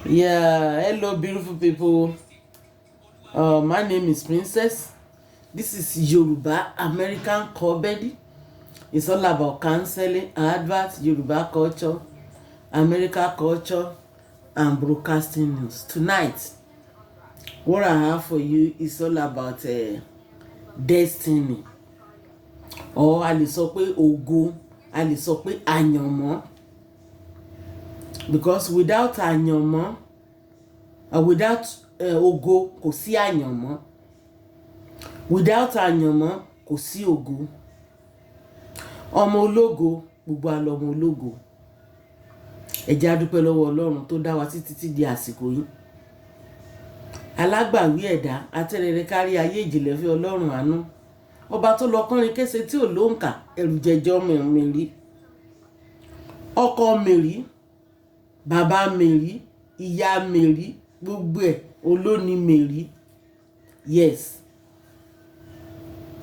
Yeah, hello, beautiful people. My name is Princess. This is Yoruba American Comedy. It's all about counseling, advert, Yoruba culture, America culture, and broadcasting news. Tonight, what I have for you is all about destiny. Or a lè sọ pé ògo, a lè sọ pé àyànmọ́. Because without àyànmọ́, without ògo, kò sí àyànmọ́. Without àyànmọ́, kò sí ògo. Ọmọ ológo, gbogbo wa lọmọ ológo. Ẹ jẹ́ á dúpẹ́ lọ́wọ́ Ọlọ́run tó dá wa sí títí di àsìkò yìí. Alágbàwí ẹ̀dá, atẹ́rẹrẹ kárí ayé, ìjìnlẹ̀ fún Ọlọ́run àánú. Ọba tó lọ kánrin kése tí ò lóǹkà, ẹrù jẹjẹ ọmọ mèrí. Ọkọ mèrí, bàbá mèrí, ìyá mèrí, gbogbo ẹ̀ olóni mèrí. Yes.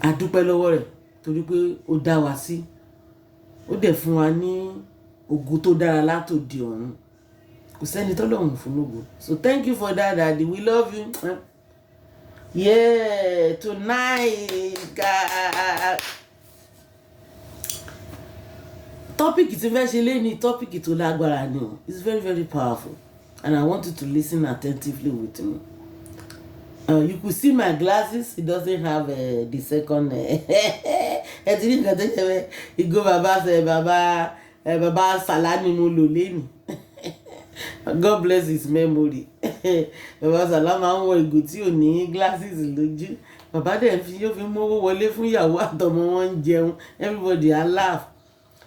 A dúpẹ́ lọ́wọ́ rẹ̀ torí pé ó dá wa sí. Ó dẹ̀ fún wa ní ògo tó dára látòdì ọ̀run. Kò sẹ́ni tọ́lọ́run fún lógo. So thank you for that, Daddy. We love you. Yeah, tonight, God. Topic tí fẹ́ ṣe lé ní topic tó lágbára ni o. It's very, very powerful and I want you to listen attentively with me. You could see my glasses. It doesn't have the second. Ẹ ti rí nǹkan tó ṣe bẹ́ẹ̀. Ìgò bàbá ṣe bàbá bàbá Sàlá ni mo lò lénìí. God bless his memory. Bàbá Sàlá máa ń wọ ìgò tí ò ní glasses lójú. Bàbá dẹ̀ fi yóò fi mówó wọlé fún ìyàwó àtọmọ wọn ń jẹun. Everybody á laugh.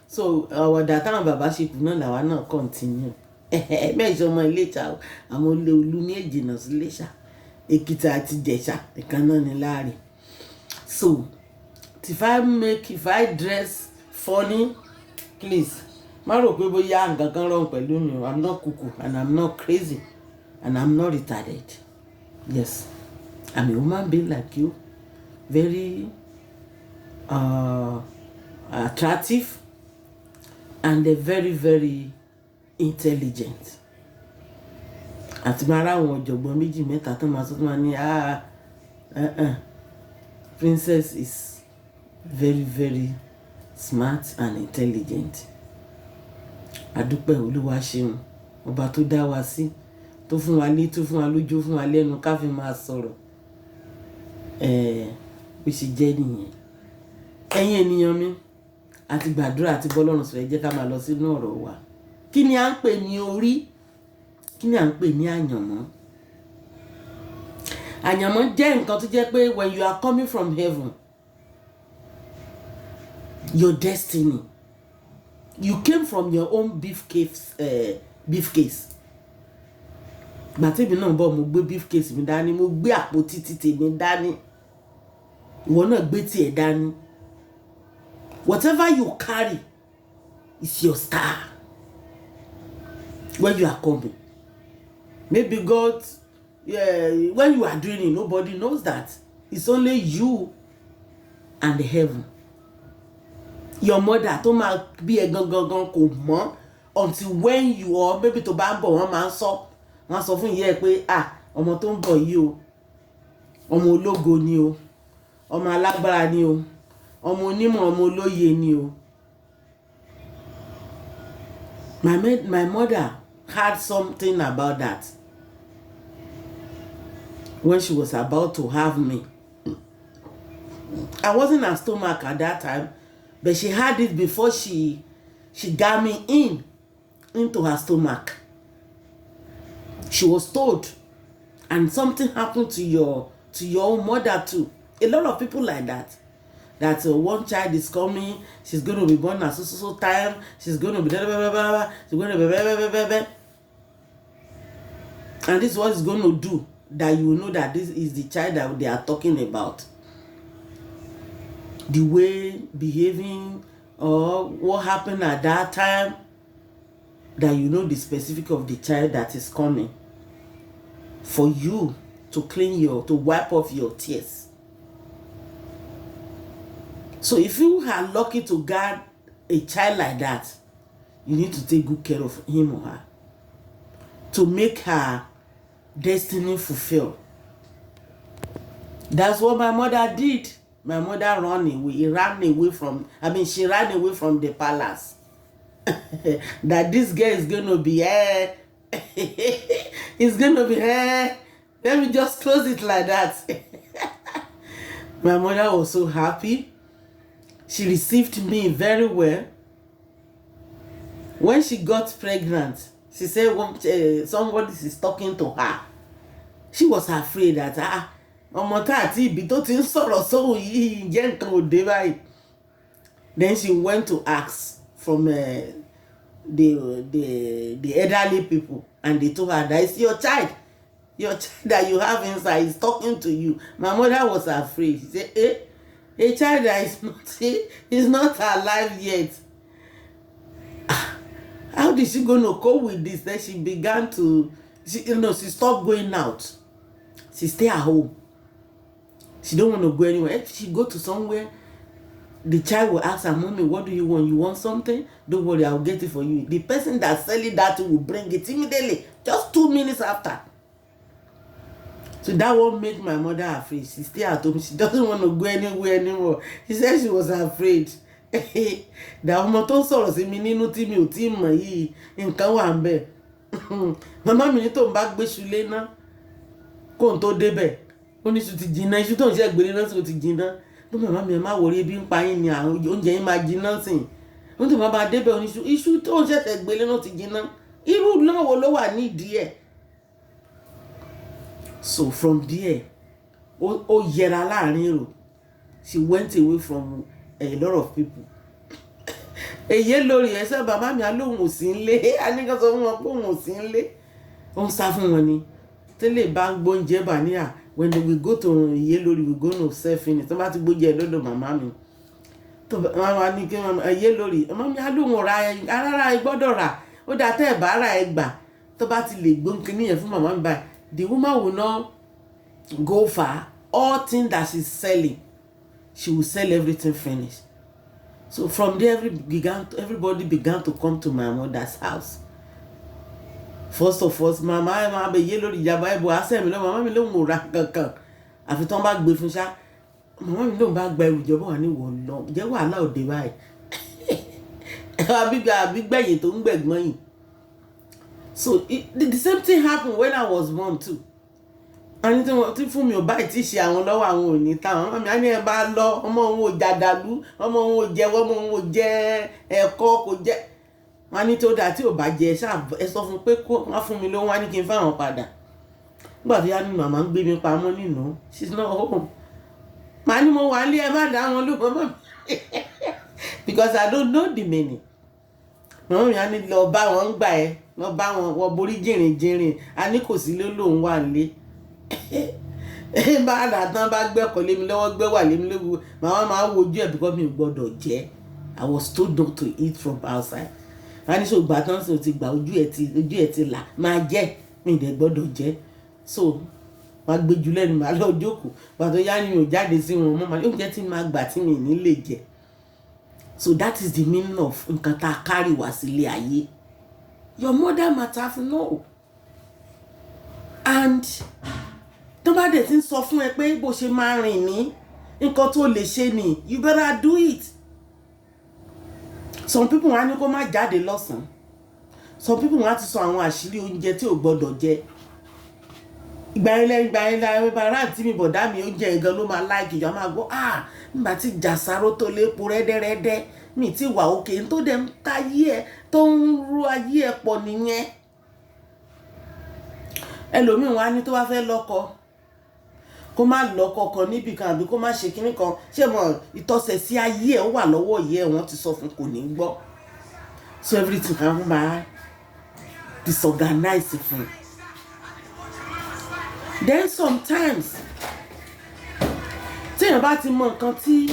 So àwàdà táwọn bàbá ṣe kù náà làwa náà continue. Mẹ́jọ ọmọ Iléṣà o, àwọn olè olú ní èjìnà sí Iléṣà. Èkìtì àti Ìjẹ̀ṣà ìkan náà ní láàrin. So if I dress funny, please má rò pé bóyá nǹkan kan wrong pẹ̀lú mi o. I'm not cuckoo and I'm not crazy and I'm not retarded. Yes, I'm a human being like you, very attractive and very, very intelligent. Àti máa ráwọn ọ̀jọ̀gbọ́n méjì mẹ́ta tó máa sọ, tó máa ní, "Ah, Princess is very, very smart and intelligent." Adúpẹ́, Olúwa ṣeun, ọba tó dá wa sí, tó fún wa ní, tó fún wa lójú, fún wa lẹ́nu ká fi máa sọ̀rọ̀. Bó ṣe jẹ́ nìyẹn. Ẹ̀yin ènìyàn mi, àti gbàdúrà àti bọ́lọ́run sọ̀rọ̀, ẹ jẹ́ ká máa lọ sínú ọ̀rọ̀ wa. Kí ni à ń pè ní orí? Kí ni à ń pè ní àyànmọ́? Àyànmọ́ jẹ́ nǹkan tó jẹ́ pé when you are coming from heaven, your destiny, you came from your own briefcase. Ìgbà tí èmi náà bọ̀, mo gbé briefcase mi dání, mo gbé àpótí títì mi dání, ìwọ náà gbé tiẹ̀ dání. Whatever you carry is your star when you are coming. Maybe God, yeah, when you are doing it, nobody knows that. It's only you and the heaven. Your mother tó máa bí ẹ gangan gan kò mọ̀ until when you are, maybe tó bá ń bọ̀, wọ́n máa ń sọ, wọ́n á sọ fún ìyá ẹ pé, "Ah, ọmọ tó ń bọ̀ yìí o, ọmọ ológo ni o, ọmọ alágbára ni o, ọmọ onímọ̀, ọmọ olóye ni o." My mother had something about that when she was about to have me. I wasn't her stomach at that time, but she had it before she got me in into her stomach. She was told, and something happened to your own mother too. A lot of people like that. That one child is coming, she's going to be born at so so so time, she's going to be blah, blah, blah, blah, blah, she's going to be blah, blah, blah, blah, blah. And this is what it's going to do, that you will know that this is the child that they are talking about. The way behaving or what happened at that time, that you know the specific of the child that is coming for you to wipe off your tears. So if you are lucky to get a child like that, you need to take good care of him or her. to make her destiny fulfill. That's what my mother did. My mother ran away. He ran away from, I mean, she ran away from the palace. That this girl is gonna be, it's gonna be, let me just close it like that. My mother was so happy. She received me very well. When she got pregnant, she said somebody is talking to her. She was afraid that, ah, ọmọ tá ò tíì bí tó ti ń sọ̀rọ̀ sóhun yìí, ǹjẹ́ nǹkan ò dé báyìí? Then she went to ask from the elderly people, and they told her that it's your child that you have inside is talking to you. My mother was afraid. She said, "Eh, a child that is not alive yet, how did she gonna cope with this?" Then she began to she you know she stopped going out. She stay at home. She don't want to go anywhere. If she go to somewhere, the child will ask her, "Mommy, what do you want? You want something? Don't worry, I'll get it for you." The person that's selling that will bring it immediately, just 2 minutes after. So that one make my mother afraid. She stay at home. She doesn't want to go anywhere anymore. She said she was afraid that ọmọ tó ń sọ̀rọ̀ sí mi nínú tí mi ò tí ì mọ̀ yìí, nǹkan wà ńbẹ̀. Màmá mi ní tóun bá gbéṣu lé ná kóun tó débẹ̀, ó ní iṣu ti jiná, iṣu tóun ṣe gbélé náà sì ti jiná. Pé màmá mi, ẹ má worry, ebi ń pa yín ni, àwọn oúnjẹ yín máa jiná sìn. Ó ní tó bá débẹ̀, oníṣu iṣu tóun ṣẹ̀ṣẹ̀ gbélé náà ti jiná. Irú náà wo ló wà nídìí ẹ̀? So from there, ó yẹra láàrin èrò. She went away from a lot of people. Èyí lórí ẹsẹ bàbá mi alóhùn ò sí nlé, aníkan sọ fún wọn pé òun ò sí nlé, ó ń sá fún wọn ni. Tẹ́lẹ̀ bá ń gbóúnjẹ bà níyà, when we go to iye lórí, we go no sell finish. Tó bá ti gbóúnjẹ lọ́dọ̀ màmá mi, tó bá wà ní kí iye lórí màmá mi alóhùn ra rárá, ẹ gbọ́dọ̀ rà, ó dáa tẹ́ ẹ̀ bá rà ẹ gbà. Tó bá ti lè gbóǹkì níyẹn fún màmá mi báyìí, the woman will not go far. All things that she's selling, she will sell everything finish. So from there, everybody began to come to my mother's house. First of all, màmá ẹ máa bẹ yé lórí ìjàmbá ẹ bò á sẹ́mi lọ. Màmá mi lóun ò ra kankan àfi tí wọ́n bá gbé fún ṣá. Màmá mi lóun bá gba ẹrù ìjọba wà ní ìwọ lọ jẹ́ wàhálà òde báyìí, àbígbẹ̀yìn tó ń gbẹ̀gbọ́n yìí. So the same thing happened when I was born too. A ní tí wọ́n tí fún mi ò báyìí tí ṣe àwọn lọ́wọ́, àwọn ò ní táwọn màmá mi á ní ẹ bá lọ, ọmọ òun ò jàdàlú, ọmọ òun ò jẹ́wọ́, ọmọ òun ò jẹ ẹ̀kọ́, kò jẹ́. Wọn á ní tó dáa, tí ò bá jẹ ṣáà, ẹ sọ fún pé kó wọn fún mi lówó, wọn á ní kí n fáwọn padà. Nígbà tó yá ni màmá ń gbé mi pamọ́ nínú, she's not home. Màá ní mo wà nílé, ẹ má dá wọn lóhùn, mọ́ mi, because I don't know the meaning. Màmá mi á ní lọ bá wọn ń gbà ẹ, lọ bá wọn wọ borí jìnrìn jìnrìn, a ní kò sí ló lòun wà nílé. Bá dà tán, bá gbẹ́kọ̀ lé mi lọ́wọ́, gbẹ́ wà lé mi lọ́wọ́, màmá máa wojú ẹ̀ because mi ò gbọ́dọ̀ jẹ́. I was told not to eat from outside. Wọ́n á ní sọ gbà tán sí o ti gbà, ojú ẹ̀ ti là máa jẹ́, mi ì dẹ̀ gbọ́dọ̀ jẹ́. So wọ́n á gbé jù lẹ́nu, màá lọ jókòó. Pàtó yá ni mi ò jáde sí wọn mọ́, màá ní oúnjẹ tí màá gbà tí mi ì ní lè jẹ. So that is the meaning of nǹkan tá a kárì wá sílé ayé. Your mother might have know, and tó bá dẹ̀ ti ń sọ fún ẹ pé bó ṣe máa rìn ní nǹkan tó lè ṣe ni, you better do it. Some people, wọn á ní kó má jáde lọ́sàn-án. Some people, wọn á ti sọ àwọn àṣírí oúnjẹ tí ò gbọ́dọ̀ jẹ. Ìgbà yẹn lẹ́yìn, ìgbà yẹn lẹ́yìn, bàrà àǹtí mi, bọ̀dá mi, oúnjẹ gan ló máa like ìjọ máa gbọ́, ah, nígbà tí jàsáró tó lépo rẹ́dẹ́rẹ́dẹ́ mi ti wà òkè tó dẹ̀ ń ta ayé ẹ, tó ń rú ayé ẹ pọ̀ nìyẹn. Ẹlòmíì, wọn á ní tó bá fẹ́ lọ́kọ, kó má lọ́kọ kan níbì kan, àbí kó má ṣe kinní kan. Ṣé mo ìtọ́sẹ̀ sí ayé ẹ̀, ó wà lọ́wọ́ ìyá ẹ̀, wọ́n ti sọ fún, kò ní gbọ́. So everything kan máa disorganize fún un. Then sometimes, téèyàn bá ti mọ nǹkan tí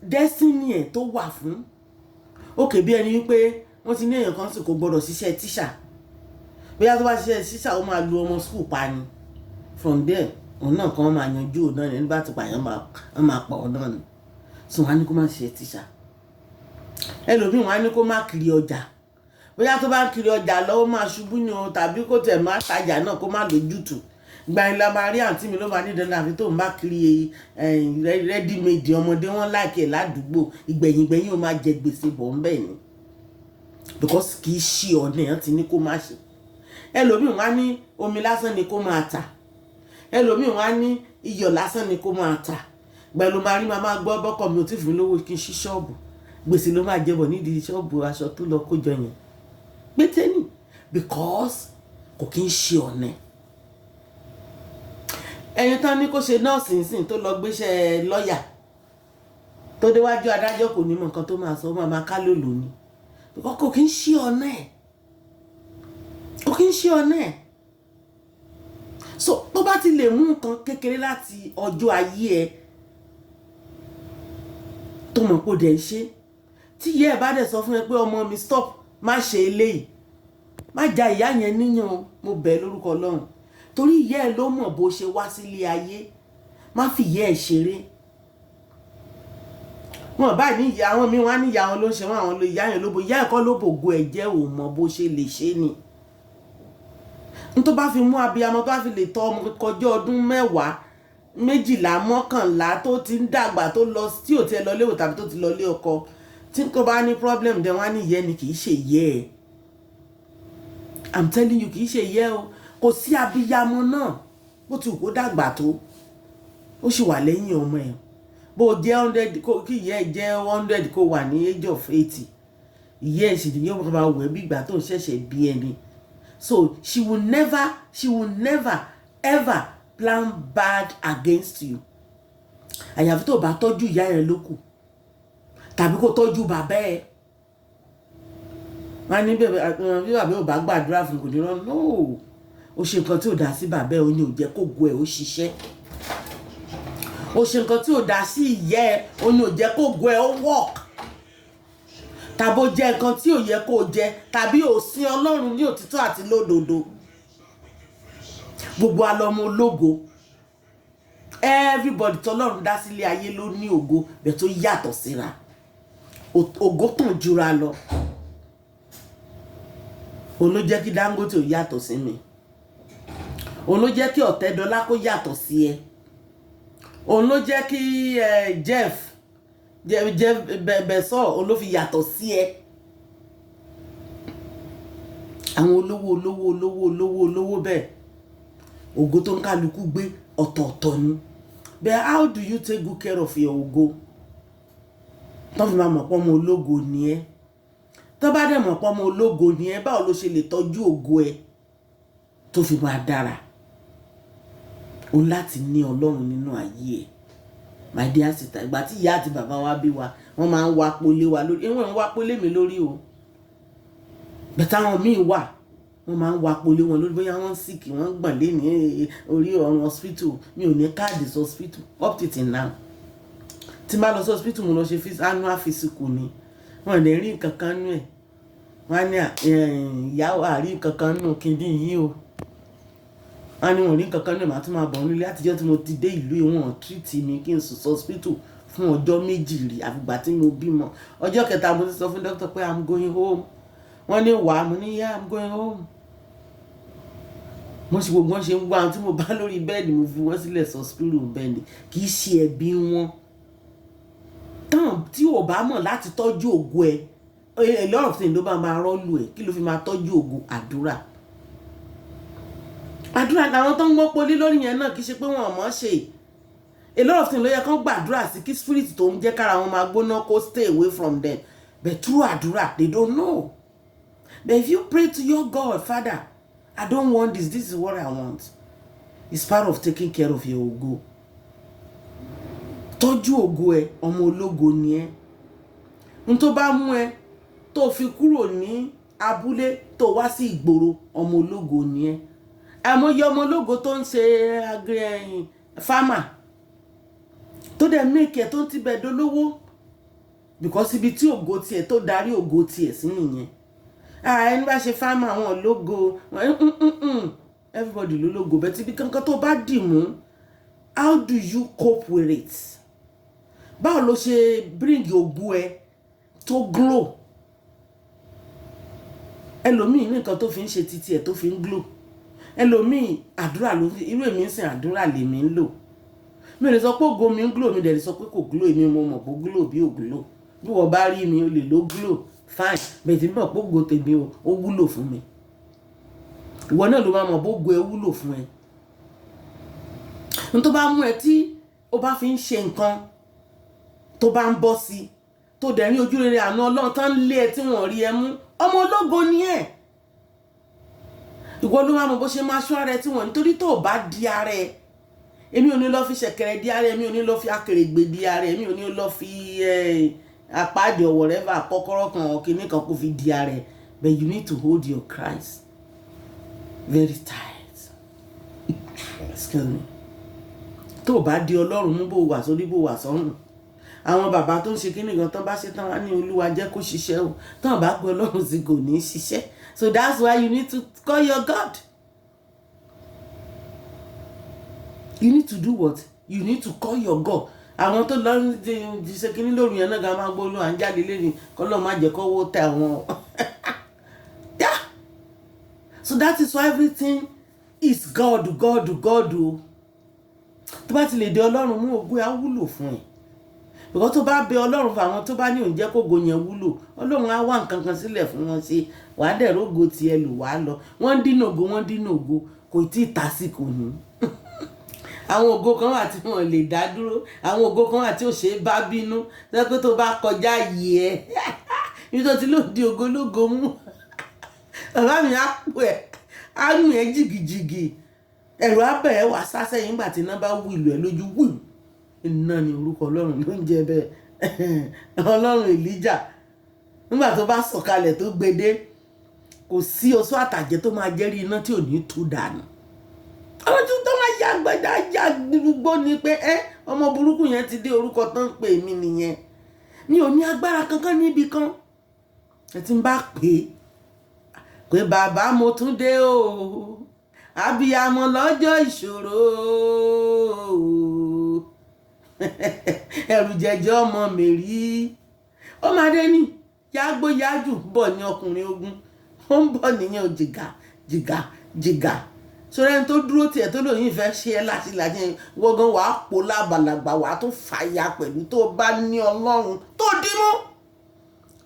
destiny ẹ̀ tó wà fún, òkè bí ẹni wípé wọ́n ti ní èèyàn kan sì kò gbọ́dọ̀ ṣiṣẹ́ tíṣà, bóyá tó bá ṣiṣẹ́ tíṣà, ó máa lu ọmọ school pa ni. From there, òun náà kàn máa yanjú òun náà ní nígbà tí pààyàn máa pa òun náà ni. So wọ́n á ní kó má ṣe tíṣà. Ẹlòmíì, wọ́n á ní kó má kiri ọjà. Bóyá tó bá ń kiri ọjà lọ́wọ́, máa ṣubú ni o, tàbí kó tẹ̀ má tajà náà, kó má lójútùú. Gba ilé máa rí àǹtí mi ló máa ní dandan, àfi tó ń bá kiri ready made ọmọdé wọn láìkẹ́ ládùúgbò. Ìgbẹ̀yìngbẹ̀yìn, ó máa jẹ gbèsè bọ̀ ń bẹ̀ ni, because kì í ṣe ọ̀nà ẹ̀ ti ní kó má ṣe. Ẹlòmíì, wá ní omi lásán ni kó máa tà. Ẹlòmíì, wá ní iyọ̀ lásán ni kó máa tà. Pẹ̀lú máa rí, máa gbọ́ bọ́kọ̀ mi ò tí fún mi lówó kí n ṣí ṣọ́ọ̀bù. Gbèsè ló máa jẹbọ̀ nídìí ṣọ́ọ̀bù aṣọ tó lọ kójọ yẹn pété nì, because kò kí ń ṣe ọ̀nà ẹ̀. Ẹni tán ní kó ṣe nọ́ọ̀sì nsìn, tó lọ gbéṣẹ́ lọ́ọ̀yà, tó déwájú adájọ́, kò ní mọ nǹkan tó máa sọ, ó máa máa ká lòlò ni, because kò kí ń ṣe ọ̀nà ẹ̀, kò kí ń ṣe ọ̀nà ẹ̀. So tó bá ti lè mú nǹkan kékeré láti ọjọ́ ayé ẹ tó mọ̀ pé ó dẹ̀ ń ṣe, tí ìyá ẹ̀ bá dẹ̀ sọ fún ẹ pé, "Ọmọ mi, stop, má ṣe eléyìí," má ja ìyá yẹn níyàn o. Mo bẹ̀ ẹ́ lórúkọ Ọlọ́run, torí ìyá ẹ̀ ló mọ̀ bó ṣe wá sílé ayé. Má fi ìyá ẹ̀ ṣeré. Wọn bá ní ìyá àwọn míì, wọn á ní ìyá wọn ló ń ṣe wọn, àwọn ló ìyá yẹn ló bo ìyá ẹ̀kọ́ ló bògo ẹ̀ jẹ́. Ò mọ̀ bó ṣe lè ṣe ni. N tó bá fi mú abiyamọ, tó bá fi lè tọ́ ọmọ kọjá ọdún 10, 12, 11, tó ti ń dàgbà, tó lọ tí ò tiẹ̀ lọ léwò tàbí tó ti lọ lé ọkọ, tí kò bá ní problem dẹ̀, wọ́n á ní ìyá ẹni kì í ṣe ìyá ẹ̀. I'm telling you, kì í ṣe ìyá ẹ o. Kò sí abiyamọ náà, bó ti wù kó dàgbà tó, ó sì wà lẹ́yìn ọmọ ẹ̀. Bó jẹ́ 100, kí ìyá ẹ̀ jẹ́ 100, kó wà ní age of 80, ìyá ẹ̀ sì ní yóò máa wẹ̀ bí ìgbà tó ń ṣẹ̀ṣẹ̀ bí ẹni. So she will never ever plan bad against you, àyàfi tó bá tọ́jú ìyá yẹn ló kù, tàbí kó tọ́jú bàbá ẹ̀. Wọ́n á ní bí bàbá ò bá gbàdúrà fún, kò ní rán. No, ó ṣe nǹkan tí ò dá sí bàbá ẹ̀, ó ní ò jẹ́ kó go ẹ̀ ó ṣiṣẹ́. Ó ṣe nǹkan tí ò dá sí ìyá ẹ̀, ó ní ò jẹ́ kó go ẹ̀ ó work. Tàbó jẹ nǹkan tí ò yẹ kó jẹ, tàbí ò sin Ọlọ́run ní òtítọ́ àti lódodo. Gbogbo alọmọ ológo, everybody tọ́lọ́run dá sílé ayé ló ní ògo bẹ́ẹ̀ tó yàtọ̀ síra. Ògo tàn jura lọ. Òun ló jẹ́ kí Dangote ò yàtọ̀ sí mi, òun ló jẹ́ kí Ọ̀tẹ́dọ́lá kó yàtọ̀ sí ẹ, òun ló jẹ́ kí Jeff Bezos, òun ló fi yàtọ̀ sí ẹ. Àwọn olówó olówó olówó olówó olówó bẹ́ẹ̀, ògo tó ń kálukú gbé ọ̀tọ̀ọ̀tọ̀ ni. But how do you take good care of your ògo tó fi máa mọ̀ pé ọmọ ológo ni ẹ́? Tó bá dẹ̀ mọ̀ pé ọmọ ológo ni ẹ́, báwo ló ṣe lè tọ́jú ògo ẹ tó fi máa dára? O láti ní Ọlọ́run nínú ayé ẹ, my dear sister. Ìgbà tí ìyá àti bàbá wa bí wa, wọ́n máa ń wá polé wa lórí. Ìwọ̀n ń wá polé mi lórí o, bẹ̀tẹ̀ àwọn míì wà, wọ́n máa ń wá polé wọn lórí. Bóyá wọ́n sick, wọ́n gbọ̀n lé ní orí ọ̀run hospital. Mi ò ní káàdì sí hospital up to till now. Tí n bá lọ sí hospital, mo lọ ṣe annual physical ni, wọ́n lè rí nǹkan kan nú ẹ̀. Wọ́n á ní ìyá àrí nǹkan kan nù kíndìn yìí o. Wọ́n á ní wọ́n rí nǹkan kan nú ẹ̀. Màá tún máa bọ̀ nílé. Àtijọ́ tí mo ti dé ìlú yìí, wọ́n treat mi kí n sùn sí hospital fún ọjọ́ 2 rí, àfìgbà tí mo bímọ. Ọjọ́ kẹta, mo ti sọ fún doctor pé I'm going home. Wọ́n ní wàá, mo ní yeah, I'm going home. Mo ṣe gbogbo wọn ṣe ń wá àwọn tí mo bá lórí bẹ́ẹ̀dì, mo fi wọ́n sílẹ̀ sọ hospital bẹ́ẹ̀dì. Kì í ṣe ẹ̀bi wọn tán. Tí ò bá mọ̀ láti tọ́jú ògo ẹ, a lot of things ló bá máa rọ́ọ̀lù ẹ̀. Kí ló fi máa tọ́jú ògo? Àdúrà, àdúrà. Làwọn tó ń gbọ́ polí lórí yẹn náà, kì í ṣe pé wọn ò mọ̀ ṣe. A lot of things ló yẹ kán gbàdúrà sí kí spirit tó ń jẹ́ kára wọn máa gbóná kó stay away from them, but through àdúrà, they don't know. But if you pray to your God, "Father, I don't want this, this is what I want," it's part of taking care of your ògo. Tọ́jú ògo ẹ. Ọmọ ológo ni ẹ. N tó bá mú ẹ tó fi kúrò ní abúlé tó wá sí ìgboro, ọmọ ológo ni ẹ. Àmọye ọmọ ológo tó ń ṣe agri ẹyìn farmer, tó dẹ̀ make ẹ̀, tó ń tibẹ̀ dolówó, because ibi tí ògo tiẹ̀ tó darí ògo tiẹ̀ sí nìyẹn. Ẹni bá ṣe farmer, àwọn ológo, everybody ló lógo bẹ́ẹ̀ tí ibi kankan tó bá dì mú. How do you cope with it? Báwo ló ṣe bring ògo ẹ tó glow? Ẹlòmíì ní nǹkan tó fi ń ṣe títí ẹ̀ tó fi ń glow. Ẹlòmíì, àdúrà ló fi. Irú èmi ń sìn, àdúrà lèmi ń lò. Mi ò lè sọ pé ògo mi ń glow, mi dẹ̀ lè sọ pé kò glow. Èmi mo mọ̀ pé glow bí ò glow. Bí wọ́n bá rí mi, o lè ló glow, fine, bẹ́ẹ̀ tí mọ̀ pé ògo tèmi o, ó wúlò fún mi. Ìwọ náà ló máa mọ̀ bógo ẹ wúlò fún ẹ. N tó bá mú ẹ tí o bá fi ń ṣe nǹkan, tó bá ń bọ́ sí, tó dẹ̀ ní ojú rere àná Ọlọ́run tán lé ẹ tí wọ́n rí ẹ mú, ọmọ ológo ni ẹ. Ìwọ ló máa mọ̀ bó ṣe máa ṣọ́ ara ẹ tí wọ́n, nítorí tó o bá di ara ẹ. Èmi ò ní lọ fi ṣẹ̀kẹ̀rẹ̀ di ara ẹ, mi ò ní lọ fi akèrègbè di ara ẹ, mi ò ní lọ fi apáàdì or whatever, kọ́kọ́rọ́ kan, kìíní kan kó fi di ara ẹ. But you need to hold your Christ very tight. Excuse me. Tó o bá di Ọlọ́run mú, bó wà sórí, bó wà sọ́run, àwọn bàbá tó ń ṣe kíní gan tán bá ṣe tán, wá ní Olúwa jẹ́ kó ṣiṣẹ́ o. Tán bá pe Ọlọ́run sí, kò ní í ṣiṣẹ́. So that's why you need to call your God. You need to do what? You need to call your God. Àwọn tó lọ ń ṣe kíní lóru yẹn náà gan máa gbọ́ Olúwa ń jáde lẹ́yìn kọ́lọ́ má jẹ́ kọ́wọ́ tẹ àwọn. Yeah, so that is why everything is God, God, God o. Tó bá ti lè dé Ọlọ́run mú, ògo á wúlò fún ẹ, because tó bá bẹ Ọlọ́run fún àwọn tó bá ní òun jẹ́ kógo yẹn wúlò, Ọlọ́run á wá nǹkan kan sílẹ̀ fún wọn ṣe, wàá dẹ̀ rógo tiẹ̀ lò wá lọ. Wọ́n ń dínà ògo, wọ́n ń dínà ògo, kò tí ì tásìkò ní. Àwọn ògo kan wà tí wọ́n lè dá dúró. Àwọn ògo kan wà tí ò ṣe é bá bínú sọ pé tó bá kọjá yìí ẹ ibi tó ti lòdì di ògo lógo mú, bàbá mi á pò ẹ, á nù ẹ jìgìjìgì, ẹ̀rù á bẹ̀ ẹ́, wà sásẹ̀yìn nígbà tí iná bá wù ìlú ẹ lójú wù. Iná ni orúkọ Ọlọ́run ló ń jẹ bẹ́ẹ̀, Ọlọ́run Èlíjà. Nígbà tó bá sọ̀kalẹ̀ tó gbede, kò sí oṣó àtàjẹ́ tó máa jẹ́rí iná tí ò ní tú dànù. Àwọn tí tó máa ya gbẹdá ya gbó ni pé ẹ ọmọ burúkú yẹn ti dé. Orúkọ tó ń pè mí nìyẹn. Mi ò ní agbára kankan níbi kan ẹ ti ń bá pè é pé bàbá, mo tún dé o, abiyamọ lọ́jọ́ ìṣòro, ẹrù jẹjẹ ọmọ mi rí. Ó máa dé ní yágbó yájù bọ̀ ní ọkùnrin ogun, ó ń bọ̀ nìyẹn o. Jìgà jìgà jìgà sórí ẹni tó dúró tiẹ̀ tó lóyún ìfẹ́ ṣe é láti láti wọ́gán, wàá pò lábàlàgbà, wàá tún fàyà pẹ̀lú. Tó bá ní Ọlọ́run tó dímú,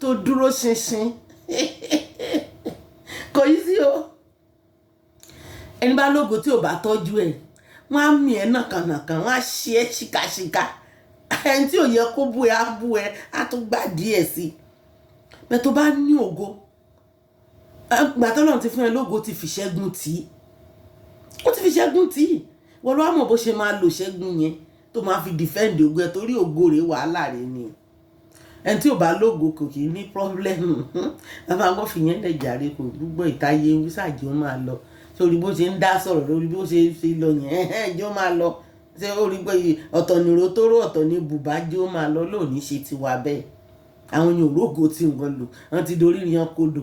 tó dúró ṣinṣin, kò yí sí o. Ẹni bá lógo tí ò bá tọ́jú ẹ̀, wọ́n á mì ẹ́ nàkànàkàn, wọ́n á ṣe ẹ́ ṣìkàṣìkà. Ẹni tí ò yẹ kó bú ẹ á bú ẹ, á tún gbà díẹ̀ sí i. Bẹ́ẹ̀ tó bá ní ògo, gbà tọ́lọ́run ti fún ẹ lógo, ti fi ṣẹ́gun tì í, ó ti fi ṣẹ́gun tì í. Wọ́n ló wá mọ̀ bó ṣe máa lò ṣẹ́gun yẹn tó máa fi defend ògo ẹ, torí ògo rẹ̀ wàhálà rẹ̀ ni. Ẹni tí ò bá lógo kò kì í ní problem. Bàbá wọn fi yẹn lẹ̀ jàre, kò gbọ́ ìtayé wíṣàjì, ó máa lọ sórí bó ṣe ń dá sọ̀rọ̀, lórí bó ṣe ṣe lọ yẹn, ẹ̀hẹ́n, jẹ́ ó máa lọ. Ṣé ó rí pé ọ̀tọ̀ ní rótóró, ọ̀tọ̀ ní bùbá, jẹ́ ó máa lọ. Lónìí ṣe tiwa bẹ́ẹ̀. Àwọn yòó rógo tí wọ́n lò, wọ́n ti dorí yan kodò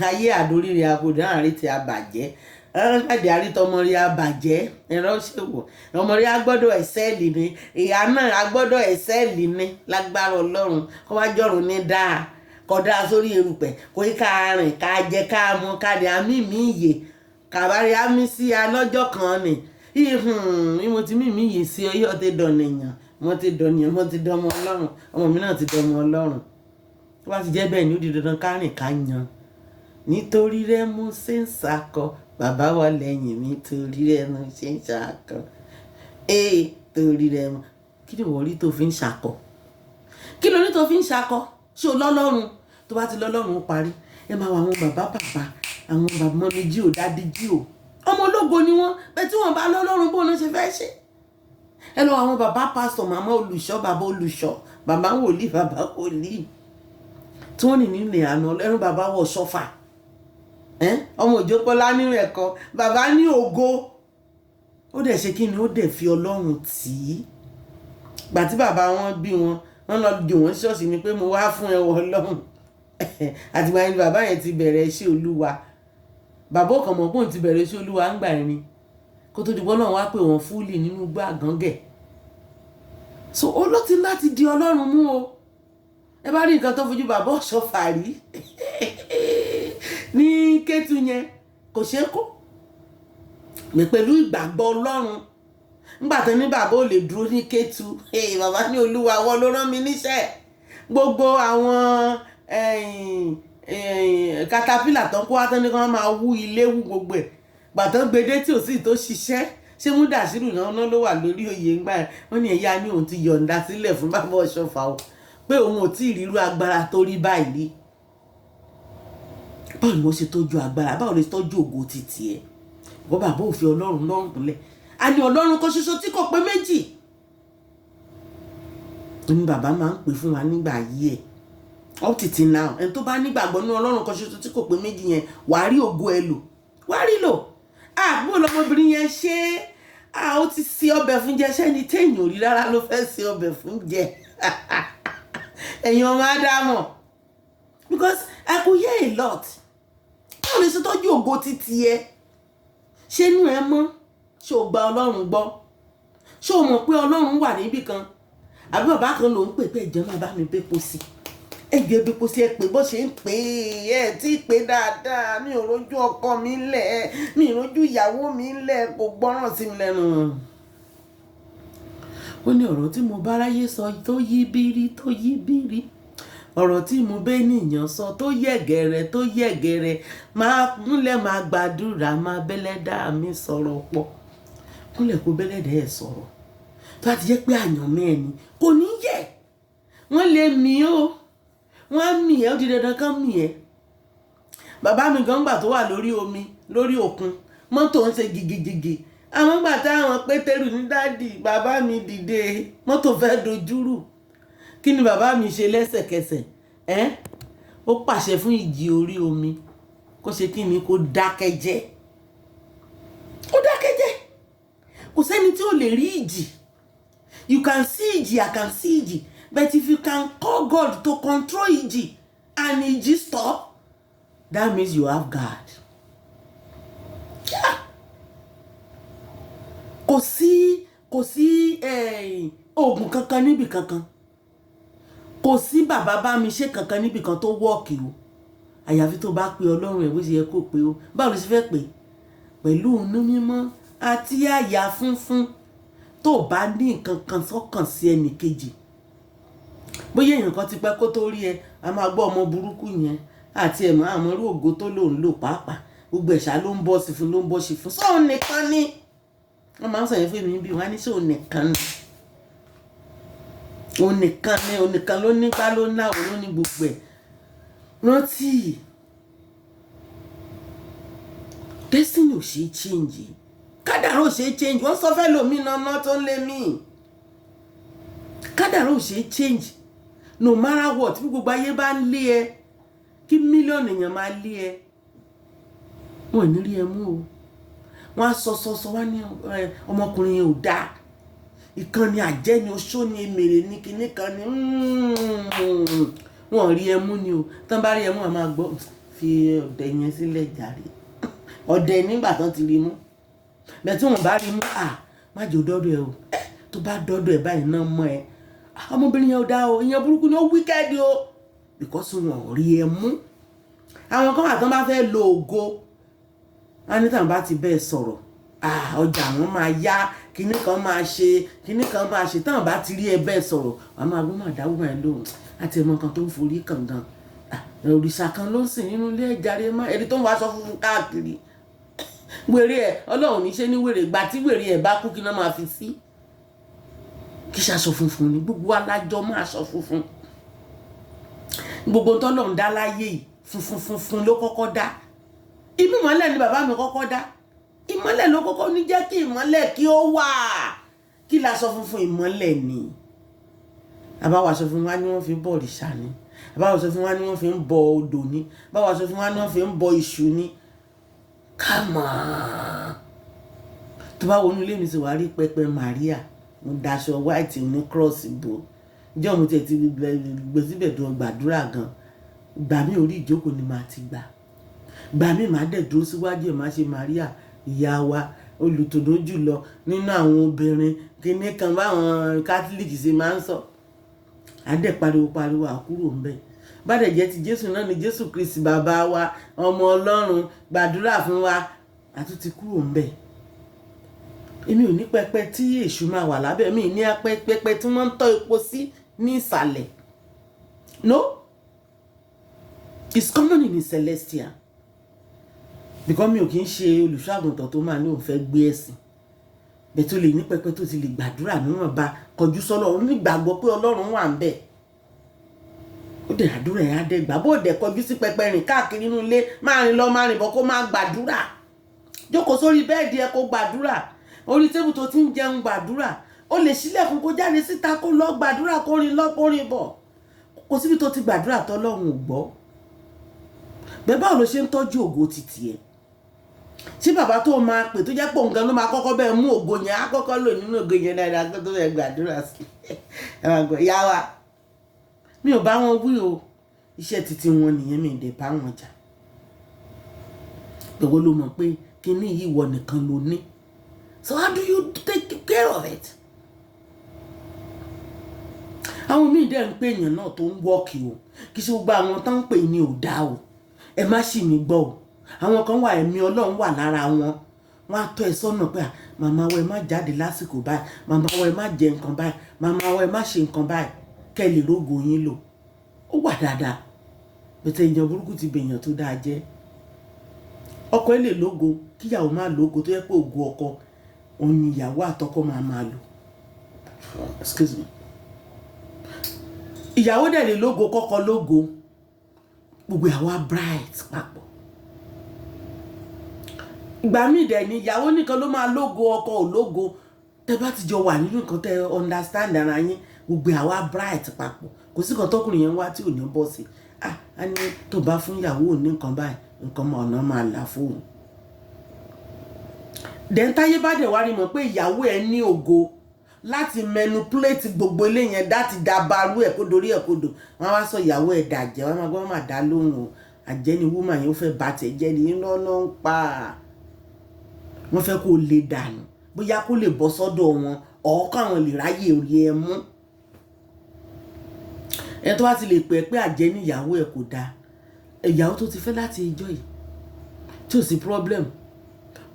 ayé, àdoríire akodò àárín ti abàjẹ́ ọlọ́dẹ àrítọ́mọrí abàjẹ́ ẹ̀rọ ṣèwọ̀ ọmọrí agbọ́dọ̀ excel ni, ìyá náà agbọ́dọ̀ excel ni lágbára Ọlọ́run. Kó wá jọ̀run ní dáa, kódà sórí erùpẹ̀ kò í ká rìn, ká jẹ, ká mu, ká dé àmì mi ìyè kàbárí àmì sí a lọ́jọ́ kan ni ìhùn mo ti mímí yìí sí ọyọ́ ti dọ̀nìyàn, mo ti dọ̀nìyàn, mo ti dọmọ Ọlọ́run, ọmọ mi náà ti dọmọ Ọlọ́run. Tó bá ti jẹ́ bẹ́ẹ̀ ni, ó di dandan ká rìn, ká yan. Nítorí rẹ mo ṣe ń sakọ, bàbá wa lẹ́yìn mi, torí rẹ mo ṣe ń sakọ. Ee, torí rẹ mo. Kí ni ìwọ rí tó fi ń sakọ? Kí ló ní tó fi ń sakọ? Ṣé o lọ́lọ́run? Tó bá ti lọ́lọ́run, ó parí. Ẹ máa wọ àwọn bàbá bàbá, àwọn bàbá mummy jí ò, daddy jí ò, ọmọ ológo ni wọ́n. Bẹ́ẹ̀ tí wọ́n bá lọ́lọ́run, bó ló ṣe fẹ́ ṣe? Ẹ lọ àwọn bàbá pásítọ̀, màmá olùṣọ́, bàbá olùṣọ́, bàbá wòlíì, bàbá wòlíì tí wọ́n ní nílé àná ẹrú, bàbá wọ̀ sọ́fà, ọmọ òjòpọ̀lá nínú ẹ̀kọ́, bàbá ní ògo, ó dẹ̀ ṣe kí ni, ó dẹ̀ fi Ọlọ́run tì í. Gbà tí bàbá wọn bí wọn, wọn lọ jù wọ́n ṣọ́ọ̀ṣì ni pé mo wá fún ẹ wọ Ọlọ́run. Àtìgbà yẹn ni bàbá yẹn ti bẹ̀rẹ̀ iṣẹ́ Olúwa. Bàbá ò kàn mọ̀ pé òun ti bẹ̀rẹ̀ iṣẹ́ Olúwa ń gbà yẹn ni, kó tó di bọ́ náà wá pé wọ́n fúlì nínú igbó àgángẹ̀. So ó ló ti láti di Ọlọ́run mú o. Ẹ bá rí nǹkan tó fojú bàbá Ọ̀ṣọ́fà rí. Ní Kétu yẹn kò ṣeé kó pẹ̀lú ìgbàgbọ́ Ọlọ́run. Nígbà tó ní bàbá ò lè dúró ní Kétu, bàbá ní, "Olúwa, wọ́n ló rán mi níṣẹ́." Gbogbo àwọn caterpillar tó ń kó wá tán ní kí wọ́n máa wú ilé, wú gbogbo ẹ̀, gbàtàn gbedé tí ò sì tó ṣiṣẹ́. Ṣé Múdàsírù náà ló wà lórí oyè ńgbà yẹn? Wọ́n ní ẹ̀yà ní òun ti yọ̀ǹda sílẹ̀ fún bàbá Ọ̀ṣọ́fà o, pé òun ò tí ì rírú agbára tó rí báyìí rí. Báwo ni wọ́n ṣe tọ́jú agbára? Báwo lè tọ́jú ògo títì ẹ̀? Wọ́n bàbá òfin Ọlọ́run lọ́rùn kúnlẹ̀. A ní Ọlọ́run kan ṣoṣo tí kò pé méjì ní bàbá máa ń pè fún wa nígbà ayé ẹ̀. Up till now, ẹni tó bá nígbàgbọ́ ní Ọlọ́run kan ṣoṣo tí kò pé méjì yẹn, wàá rí ògo ẹ lò, wàá rí lò. Àbúrò lọmọbìnrin yẹn ṣe é, ó ti ṣe ọbẹ̀ fún jẹ. Sẹ́ni téèyàn ò rí rárá ló fẹ́ ṣe ọbẹ̀ fún jẹ? Ẹ̀yin ọmọ Ádámọ̀, because I could hear a lot. Báwo lè ṣe tọ́jú ògo títí ẹ? Ṣé inú ẹ mọ́? Ṣé o gba Ọlọ́run gbọ́? Ṣé o mọ̀ pé Ọlọ́run wà níbì kan? Àbí bàbá kan ló ń pè pé ìjọba bá mi pé kó sí ẹgbẹ́ ebi kò sí ẹ pé bó ṣe ń pè é, ẹ tí ì pé dáadáa. Mi ò rójú ọkọ mi lẹ̀, mi ò rójú ìyàwó mi lẹ̀, kò gbọ́ràn sí mi lẹ́nu. Ó ní ọ̀rọ̀ tí mo bá ráyé sọ tó yí bírí, tó yí bírí, ọ̀rọ̀ tí mo bẹ́ nìyàn sọ tó yẹ̀gẹ̀rẹ̀, tó yẹ̀gẹ̀rẹ̀, máa kúnlẹ̀, máa gbàdúrà, máa bẹ́lẹ́dà mi sọ̀rọ̀ pọ̀. Kúnlẹ̀ kó bẹ́lẹ́dà ẹ̀ sọ̀rọ̀. Tó bá ti jẹ́ pé àyànmọ́ ẹ̀ ni, kò ní yẹ̀. Wọ́n lè mí o, wọ́n á mì ẹ́, ó di dandan kán mì ẹ́. Bàbá mi gan, gbà tó wà lórí omi, lórí òkun, mọ́tò ń ṣe gigigigi. Àwọn gbà táwọn Pétérù ní, "Daddy, bàbá mi dìde, mọ́tò fẹ́ dojúrù." Kí ni bàbá mi ṣe lẹ́sẹ̀kẹsẹ̀? Ẹ́ ó pàṣẹ fún ìjì orí omi kó ṣe kí ni? Kó dákẹ́ jẹ́. Ó dákẹ́ jẹ́. Kò sẹ́ni tí ò lè rí ìjì. You can see ìjì, I can see ìjì, but if you can call God to control ìjì and ìjì stop, that means you have God. Yeah. Kò sí oògùn kankan níbì kankan, kò sí bàbá bá mi ṣe kankan níbì kan tó work o, àyàfi tó bá pe Ọlọ́run ẹ̀ bó ṣe yẹ kó pe o. Báwo ló ṣe fẹ́ pè? Pẹ̀lú inú mímọ́ àti àyà funfun. Tó bá ní nǹkan kan sọ́kàn sí ẹnì kejì, bóyá èèyàn kan ti pẹ́ kó tó rí ẹ, a máa gbọ́ ọmọ burúkú yẹn àti ẹ̀mọ́ àmọ́ irú ògo tó lòun lò pàápàá, gbogbo ẹ̀ṣá ló ń bọ́ sí fún, ló ń bọ́ sí fún. Sóun nìkan ni wọ́n máa ń sọ yẹn fún mi bí wọ́n á ní sóun nìkan ni, òun nìkan ni, òun nìkan ló nípa, ló náwó, ló ní gbogbo ẹ̀. Rántí, destiny ò ṣe é change, kádàrá ò ṣe é change. Wọ́n sọ fẹ́ lómi náà tó ń lé mí. Kádàrá ò ṣe é change, no matter what. Bí gbogbo ayé bá ń lé ẹ, kí mílíọ̀nù èèyàn máa lé ẹ, wọn ò ní rí ẹ mú o. Wọn á sọ sọ sọ wá ní ọmọkùnrin yẹn ò dáa, ìkànnì àjẹ́ ni, oṣó ni, èmèrè ni, kinní kan ni. Wọn ò rí ẹ mú ni o. Tán bá rí ẹ mú, àá máa gbọ́, "Fi ọ̀dẹ̀ yẹn sílẹ̀ jàre, ọ̀dẹ̀." Nígbà tán ti rí mú bẹ́ẹ̀, tí wọ́n bá rí mú, à má jẹ́ dọ́dọ̀ ẹ o. Tó bá dọ́dọ̀ ẹ báyìí náà mọ́ ẹ, ọmọbìnrin yẹn ò dáa o, ìyẹn burúkú ni, ó wicked o, because wọn ò rí ẹ mú. Àwọn kan wà tán bá fẹ́ lo ògo, wọn ní tàn bá ti bẹ́ẹ̀ sọ̀rọ̀, ọjà wọn máa yá, kinní kan máa ṣe, kinní kan máa ṣe. Tán bá ti rí ẹ bẹ́ẹ̀ sọ̀rọ̀, wàá máa gbọ́, máa dáwọ́ ẹ lóhùn àti ẹ̀mọ kan tó ń forí kàngan, òrìṣà kan ló ń sìn nínú ilé ẹ̀járe mọ́ ẹni tó ń wá aṣọ funfun káàkiri. Wèrè ẹ̀, Ọlọ́run ní ṣe ní wèrè. Gbà tí wèrè ẹ̀ bá kú, kí náà máa fi sí? Kí ṣaṣọ funfun ni gbogbo alájọ máa ṣọ funfun. Gbogbo tọ́lọ́run dá láyé yìí, funfun funfun ló kọ́kọ́ dá. Inú ìmọ́lẹ̀ ni bàbá mi kọ́kọ́ dá. Ìmọ́lẹ̀ ló kọ́kọ́ ní jẹ́ kí ìmọ́lẹ̀ kí ó wà. Kí laṣọ funfun? Ìmọ́lẹ̀ ni. Àbáwọ̀ aṣọ funfun wa ni wọ́n fi ń bọ òrìṣà ni, àbáwọ̀ aṣọ funfun wa ni wọ́n fi ń bọ odò ni, àbáwọ̀ aṣọ funfun wa ni wọ́n fi ń bọ iṣu ni. Come on, tó bá wọnú ilé mi sì wá rí pẹpẹ Maria, mo daṣọ white ní cross bò. Ìjọ mo tiẹ̀ ti gbé síbẹ̀ tó gbàdúrà gan. Gbà mí, orí ìjókòó ni màá ti gbà. Gbà mí, màá dẹ̀ dúró síwájú ẹ̀, máa ṣe Maria ìyá wa olùtòdó jùlọ nínú àwọn obìnrin, kinní kan báwọn Catholic ṣe máa ń sọ. À dẹ̀ pariwo pariwo, àkúrò ń bẹ̀. Bá dẹ̀ jẹ́ ti Jésù náà ni, Jésù Kristi bàbá wa, ọmọ Ọlọ́run, gbàdúrà fún wa, àtúntì kúrò ń bẹ̀. Èmi ò ní pẹpẹ tí èṣù máa wà lábẹ́ mi, ní pẹpẹ tí wọ́n ń tọ́ epo sí ní ìsàlẹ̀. No, it's common in the celestial, because mi ò kì í ṣe olùṣọ́ àgùntàn tó máa ní òun fẹ́ gbé ẹ̀sìn bẹ́ẹ̀ tó lè ní pẹpẹ tó ti lè gbàdúrà níwọ̀nba, kọjú sọ́lọ́run, nígbàgbọ́ pé Ọlọ́run wà ń bẹ̀. Ó dẹ̀ àdúrà ẹ̀ á dẹ̀ gbà. Bó dẹ̀ kọjú sí pẹpẹ, rìn káàkiri inú ilé, máa rìn lọ, máa rìn bọ̀, kó máa gbàdúrà. Jókòó sórí bed ẹ, kó gbàdúrà. Orí table tó ti ń jẹun, gbàdúrà. Ó lè ṣílẹ̀kùn, kó jáde síta, kó lọ gbàdúrà, kó rìn lọ, kó rìn bọ̀. Kò síbi tó ti gbàdúrà tọ́lọ́run ò gbọ́ bẹ́ẹ̀. Báwo ló ṣe ń tọ́jú ògo títì ẹ̀? Ṣé bàbá tó máa pè tó jẹ́ pé òun gan ló máa kọ́kọ́ bẹ́ẹ̀ mú ògo yẹn, á kọ́kọ́ lò nínú ògo yẹn dáadáa kó tó bẹ́ẹ̀ gbàdúrà sí ẹ? Máa gbọ́ ìyá wa, mi ò bá wọn wí o. Iṣẹ́ títí wọn nìyẹn, mi ì dẹ̀ bá wọn jà. Gbogbo ló mọ̀ pé kíní yìí, wọ nìkan ló ní. So how do you take care of it? Àwọn míì dẹ̀ ń pè èèyàn náà tó ń wọ́ọ̀kì o. Kì í ṣe gbogbo àwọn tó ń pè ní ò dá o, ẹ má ṣì mí gbọ́ o. Àwọn kan wà, ẹ̀mí Ọlọ́run wà lára wọn. Wọ́n á tọ́ ẹ sọ́nà pé, "À, màmá wa, ẹ má jáde lásìkò báyìí. Màmá wa, ẹ má jẹ nǹkan báyìí. Màmá wa, ẹ má ṣe nǹkan báyìí," kẹ́ ẹ lè rógo yín lò. Ó wà dáadáa bẹ̀tẹ̀. Èèyàn burúkú ti bèèyàn tó dáa jẹ́. Ọkọ ẹ lè lógo, kíyàwó má lógo, tó yẹ pé ògo ọkọ òun ni ìyàwó àtọkọ máa máa lò. Excuse me. Ìyàwó dẹ̀ lè lógo, kọ́kọ́ lógo, gbogbo ìyàwó á bright papọ̀. Ìgbà míì dẹ̀ ni ìyàwó nìkan ló máa lógo, ọkọ ò lógo. Tẹ bá ti jọ wà nínú nǹkan, tẹ understand ara yín, gbogbo ìyàwó á bright papọ̀. Kò sí kan tọkùnrin yẹn wá tí ò ní bọ́ sí. Ah, á ní tó bá fún ìyàwó ò ní nǹkan báyìí, nǹkan ọ̀nà máa là fóun. Then táyé bá dẹ̀ wá rí mọ̀ pé ìyàwó ẹ̀ ní ògo láti manipulate gbogbo ilé yẹn, láti dabarú ẹ̀ kó dorí ẹ̀ kodò, wọ́n á wá sọ ìyàwó ẹ̀ dàjẹ́. Wọ́n á máa gbọ́, wọ́n máa dá lóhùn o, àjẹ́ ni woman yẹn, ó fẹ́ bá tẹ̀ jẹ́ ni. Iná ló ń pa. Wọ́n fẹ́ kó lè dànù, bóyá kó lè bọ́ sọ́dọ̀ wọn, ọ̀ káwọn lè ráyè orí ẹ mú. Ẹ tó bá ti lè pè é pé àjẹ́ ní ìyàwó ẹ̀ kò dáa, ìyàwó tó ti fẹ́ láti ìjọ yìí tí ò sí problem,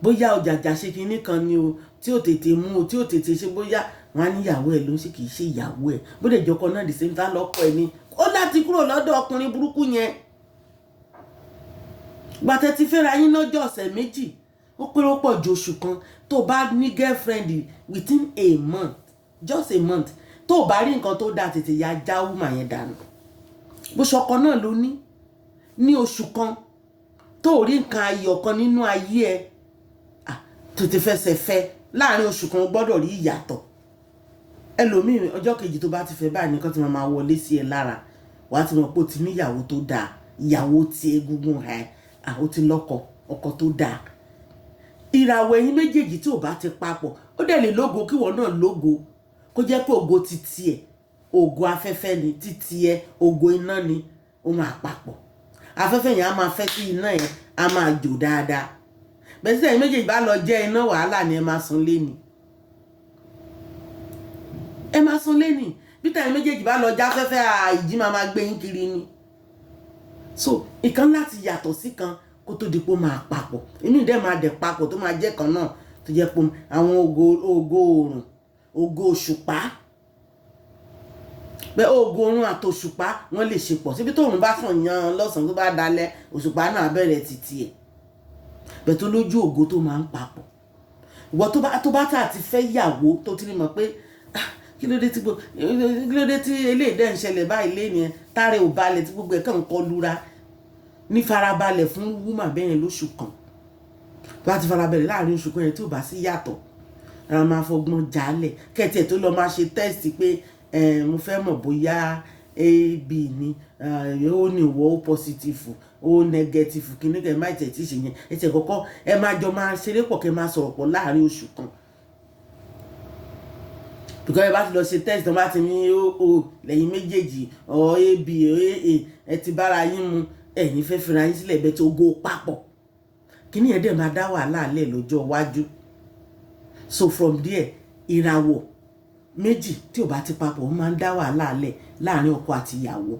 bóyá ọjàjà ṣe kinní kan ni o, tí ò tètè mú o, tí ò tètè ṣe, bóyá wọn á níyàwó ẹ̀ ló ń ṣe, kì í ṣe ìyàwó ẹ̀. Bó dẹ̀ jọkọ náà, the same time, lọ́kọ ẹ̀ ni ó láti kúrò lọ́dọ̀ ọkùnrin burúkú yẹn. Gbàtẹ́ ti fẹ́ra yín lọ́jọ́, ọ̀sẹ̀ 2, ó pé, ó pọ̀ ju oṣù kan. Tó bá ní girlfriend within a month, just a month, tó bá rí nǹkan tó dáa, tètè ya já woman yẹn dànù. Bó ṣọkọ náà ló ní ní oṣù kan, tó rí nǹkan ayọ̀ kan nínú ayé ẹ, tètè fẹsẹ̀ fẹ́. Láàrin oṣù kan, o gbọ́dọ̀ rí ìyàtọ̀. Ẹlòmíì, ọjọ́ kejì tó bá ti fẹ́ báyìí nìkan ti máa wọlé sí ẹ lára, wàá ti mọ̀ pé o ti níyàwó tó dáa, ìyàwó ti egungun ẹ̀, ó ti lọ́kọ, ọkọ tó dáa. Ìràwọ̀ ẹ̀yin méjèèjì tí ò bá ti papọ̀, ó dẹ̀ lè lógo, kíwọ náà lógo, kó jẹ́ pé ògo titi ẹ̀, ògo afẹ́fẹ́ ni, titi ẹ̀, ògo iná ni, ó máa papọ̀. Afẹ́fẹ́ yẹn á máa fẹ́ sí iná yẹn, á máa jò dáadáa. Bẹ́ẹ̀ sí ẹ̀yin méjèèjì bá lọ jẹ́ iná, wàhálà ni. Ẹ máa sun lé ni, ẹ máa sun lé ni. Bí tẹ̀yin méjèèjì bá lọ já afẹ́fẹ́, ìjì máa máa gbé yín kiri ni. So ìkan láti yàtọ̀ sí kan kó tó di pé ó máa papọ̀. Inú ìdẹ́ máa dẹ̀ papọ̀, tó máa jẹ́ kan náà, tó jẹ́ pé àwọn ògo, ògo oòrùn, ògo òṣùpá bẹ́ẹ̀, ògo oòrùn àtòṣùpá, wọ́n lè ṣe pọ̀ síbi tó òòrùn bá sàn yan lọ́sàn-án, tó bá dalẹ̀, òṣùpá náà bẹ̀rẹ̀ títí ẹ̀ bẹ́ẹ̀. Tó lójú ògo tó máa ń papọ̀. Ìwọ tó bá tà ti fẹ́ yàwó, tó ti ní mọ̀ pé, "Ah, kí ló dé tí eléyìí dẹ̀ ń ṣẹlẹ̀ báyìí lé yẹn?" Tààrẹ ò balẹ̀, tí gbogbo ẹ̀ kàn ń kọlura, ní farabalẹ̀ fún woman bẹ́ẹ̀ lóṣù kan. Tó bá ti farabalẹ̀ láàrin oṣù kan yẹn, tí ò bá sí yàtọ̀, ara máa fọgbọ́n jálẹ̀ kẹ́tì ẹ̀ tó lọ máa ṣe test pé mo fẹ́ mọ̀ bóyá AB ni, ó ní ìwọ O positive, O negative, kíní kẹ́ má tẹ̀ tí ì ṣe yẹn. Ẹ tẹ̀ kọ́kọ́, ẹ máa jọ máa ṣeré pọ̀, kẹ́ máa sọ̀rọ̀ pọ̀ láàrin oṣù kan, because ẹ bá ti lọ ṣe test, tó bá ti ní o lẹ́yìn méjèèjì ọ AB AA, ẹ ti bára yín mu, ẹ̀yin fẹ́ fira yín sílẹ̀ bẹ́ẹ̀ tó go papọ̀, kíní yẹn dẹ̀ máa dá wàhálà lẹ̀ lọ́jọ́ iwájú. So from there, ìràwọ̀ méjì tí ò bá ti papọ̀, ó máa ń dá wàhálà lẹ̀ láàrin ọkọ àti ìyàwó.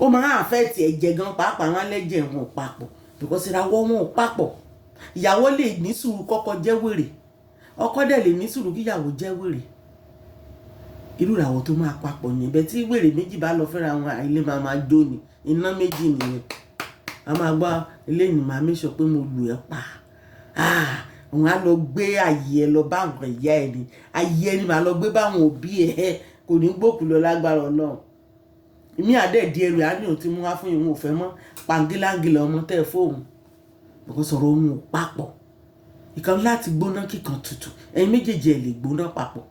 Ó máa ń affect ẹ̀jẹ̀ gan pàápàá. Wọn lẹ́jẹ̀ wọn ò papọ̀ because ìràwọ̀ wọn ò papọ̀. Ìyàwó lè ní sùúrù kọ́kọ́ jẹ́ wèrè, ọkọ dẹ̀ lè ní sùúrù kíyàwó jẹ́ wèrè. Irú ìràwọ̀ tó máa papọ̀ nìyẹn. Bẹ́ẹ̀ tí wèrè méjì bá lọ fẹ́ra wọn, ilé máa máa jó ni. Iná méjì nìyẹn. A máa gbọ́ eléyìí, máa make sure pé mo lù ẹ́ pa. Ah, òun á lọ gbé àyè ẹ lọ bá àwọn ìyá ẹ ni, àyè ẹ ni màá lọ gbé báwọn òbí ẹ. Kò ní gbókù lọ lágbára Ọlọ́run. Ìmí àdẹ́ di ẹrù á ní òun ti mú wá fún ìwọ̀n òfẹ́ mọ́ pàǹgíláǹgìlà ọmọ tẹ́ ẹ fóun, because ọ̀rọ̀ òun ò papọ̀. Ìkan láti gbóná, kíkan tutù. Ẹ̀yin méjèèjì ẹ̀ lè gbóná papọ̀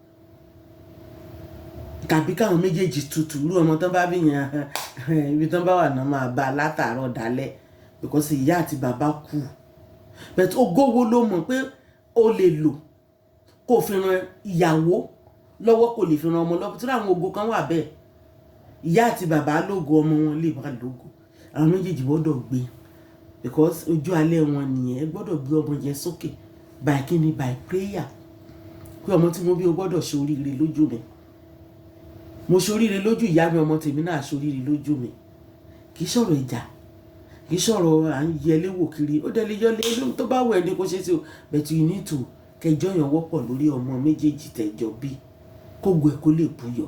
tàbí káwọn méjèèjì tutù. Irú ọmọ tán bá bí yẹn, ibi tán bá wà náà máa bá a látàárọ̀ dálẹ́ because ìyá àti bàbá kú. But ògo wo ló mọ̀ pé o lè lò kó o fi ran ìyàwó lọ́wọ́, kó lè fi ran ọmọ lọ́wọ́? Tí àwọn ògo kan wà bẹ́ẹ̀, ìyá àti bàbá lógo, ọmọ wọn lè má lógo. Àwọn méjèèjì gbọ́dọ̀ gbé because ojú alẹ́ wọn nìyẹn. Ẹ gbọ́dọ̀ gbé ọmọ yẹn sókè by kíni? By prayer, pé ọmọ tí mo bí, o gbọ́dọ̀ ṣe oríire lójú mi. Mo ṣoríire lójú ìyá mi, ọmọ tèmi náà ṣoríire lójú mi. Kì í sọ̀rọ̀ ìjà, kì í sọ̀rọ̀ à ń yẹlé wò kiri. Ó dẹ̀ lè yọlé tó bá wù ẹ́ ní kó ṣe sí o, but you need to kẹjọ yàn wọ́pọ̀ lórí ọmọ méjèèjì tẹ̀jọ bí, kógo ẹ̀ kó lè búyọ.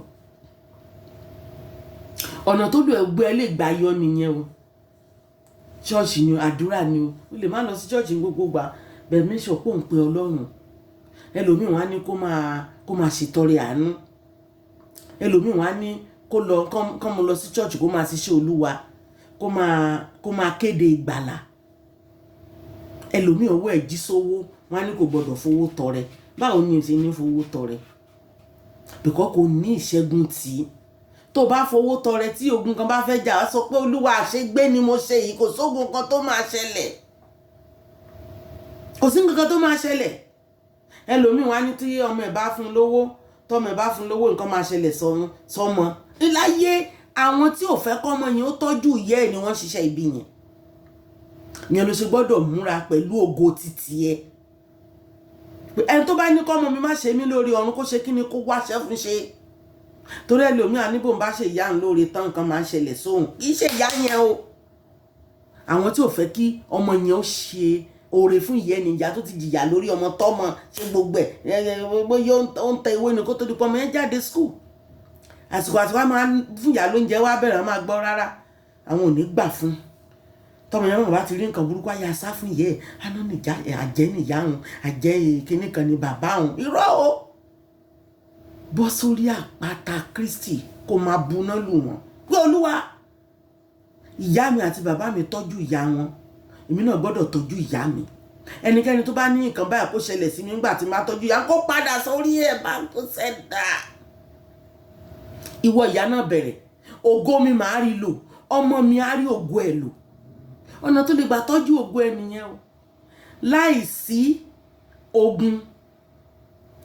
Ọ̀nà tó lù ẹgbẹ́ ẹ lè gbà yọ nìyẹn o. Ṣọ́ọ̀ṣì ni o, àdúrà ni o. O lè má lọ sí ṣọ́ọ̀ṣì ní gbogbo gbà bẹ́ẹ̀, make sure pé òun pe Ọlọ́run. Ẹlòmíì, wọn á ní kó máa ṣètọrẹ àánú. Ẹlòmíì, wọn á ní kó lọ kán mo lọ sí ṣọ́ọ̀ṣì, kó máa ṣiṣẹ́ Olúwa, kó máa kéde ìgbàlà. Ẹlòmíì, ọwọ́ ẹ̀ jí sówó, wọn á ní kò gbọdọ̀ fowó tọrẹ. Báwo ni o ṣe ní fowó tọrẹ? Because kò ní ìṣẹ́gun tì í. Tó bá fowó tọrẹ, tí ogun kan bá fẹ́ jà, á sọ pé, "Olúwa, àṣegbé ni mo ṣe yìí." Kò sógun kan tó máa ṣẹlẹ̀, kò sí nǹkan kan tó máa ṣẹlẹ̀. Ẹlòmíì, wọn á ní tí ọmọ ẹ̀ bá fún lówó, tọmọ ẹ̀ bá fún lówó, nǹkan máa ṣẹlẹ̀ sọmọ láyé. Àwọn tí ò fẹ́ kọ́mọ yẹn ó tọ́jú ìyá ẹ̀ ni wọ́n ṣiṣẹ́ ibi yẹn. Yẹn ló ṣe gbọ́dọ̀ múra pẹ̀lú ògo títí ẹ. Ẹni tó bá ní kọ́mọ mi má ṣe mí lórí ọ̀run, kó ṣe kí ni? Kó wáṣẹ́ fún ṣe. Torí ẹlòmíì àníbò ń bá ṣe ìyá ń lóore tán, nǹkan máa ń ṣẹlẹ̀ sóhun. Kì í ṣe ìyá yẹn o. Àwọn tí ò fẹ́ kí ọmọ yẹn ó ṣe oore fún ìyá ẹni, ìyá tó ti jìyà lórí ọmọ, tọ́mọ ṣe gbogbo ẹ̀, bóyá ó ń tẹ ìwé ni kó tó di pọ́ ọmọ yẹn jáde school, àsìkò àti wá máa fún ìyá lóúnjẹ, wá bẹ̀rẹ̀ máa gbọ́ rárá, àwọn ò ní gbà fún. Tọmọ yẹn wọn bá ti rí nǹkan burúkú, àyà sá fún ìyá ẹ̀ àná nìjà. Àjẹ́ nìyá òun, àjẹ́ kinní kan ni bàbá òun. Irọ́ o. Bọ́ sórí àpáta Kristi, kó máa buná lù wọ́n pé, "Olúwa, ìyá mi àti bàbá mi tọ́jú ìyá wọn, èmi náà gbọ́dọ̀ tọ́jú ìyá mi. Ẹnikẹ́ni tó bá ní nǹkan báyìí kó ṣẹlẹ̀ sí mi nígbà tí máa tọ́jú ìyá, kó padà sórí ẹ̀ bá tó ṣẹ̀dá." Ìwọ ìyá náà, bẹ̀rẹ̀ ògo mi, màá rí lò, ọmọ mi á rí ògo ẹ̀ lò. Ọ̀nà tó lè gbà tọ́jú ògo ẹ̀ nìyẹn o. Láì sí ogun,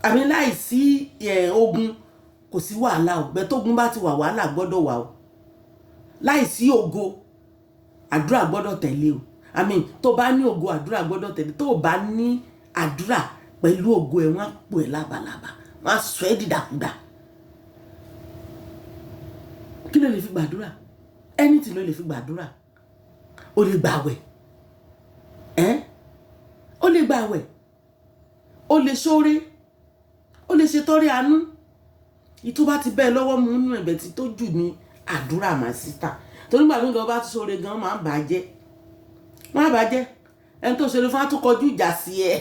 àbí láì sí ogun, kò sí wàhálà o. Bẹ́ẹ̀ tógun bá ti wà, wàhálà gbọ́dọ̀ wà o. Láì sí ògo, àdúrà gbọ́dọ̀ tẹ̀lé o. I mean, tó bá ní ògo, àdúrà gbọ́dọ̀ tẹ̀lé. Tó bá ní àdúrà pẹ̀lú ògo ẹ̀, wọ́n á pò ẹ́ lábalábá, wọ́n á sọ ẹ́ dìdàkudà. Kí ló lè fi gbàdúrà? Anything ló lè fi gbàdúrà. O lè gbàwẹ̀ ẹ́, o lè gbàwẹ̀, o lè ṣoore, o lè ṣètọrẹ àánú. Ìtú bá ti bẹ́ẹ̀ lọ́wọ́ mú nínú ẹ̀bẹ̀ tí tó jù ní àdúrà máa síta. Torí gbàgbé gan bá ti ṣoore gan, máa ń bàjẹ́, máa bàjẹ́. Ẹni tó ṣoore fún á tún kọjú ìjà sí ẹ.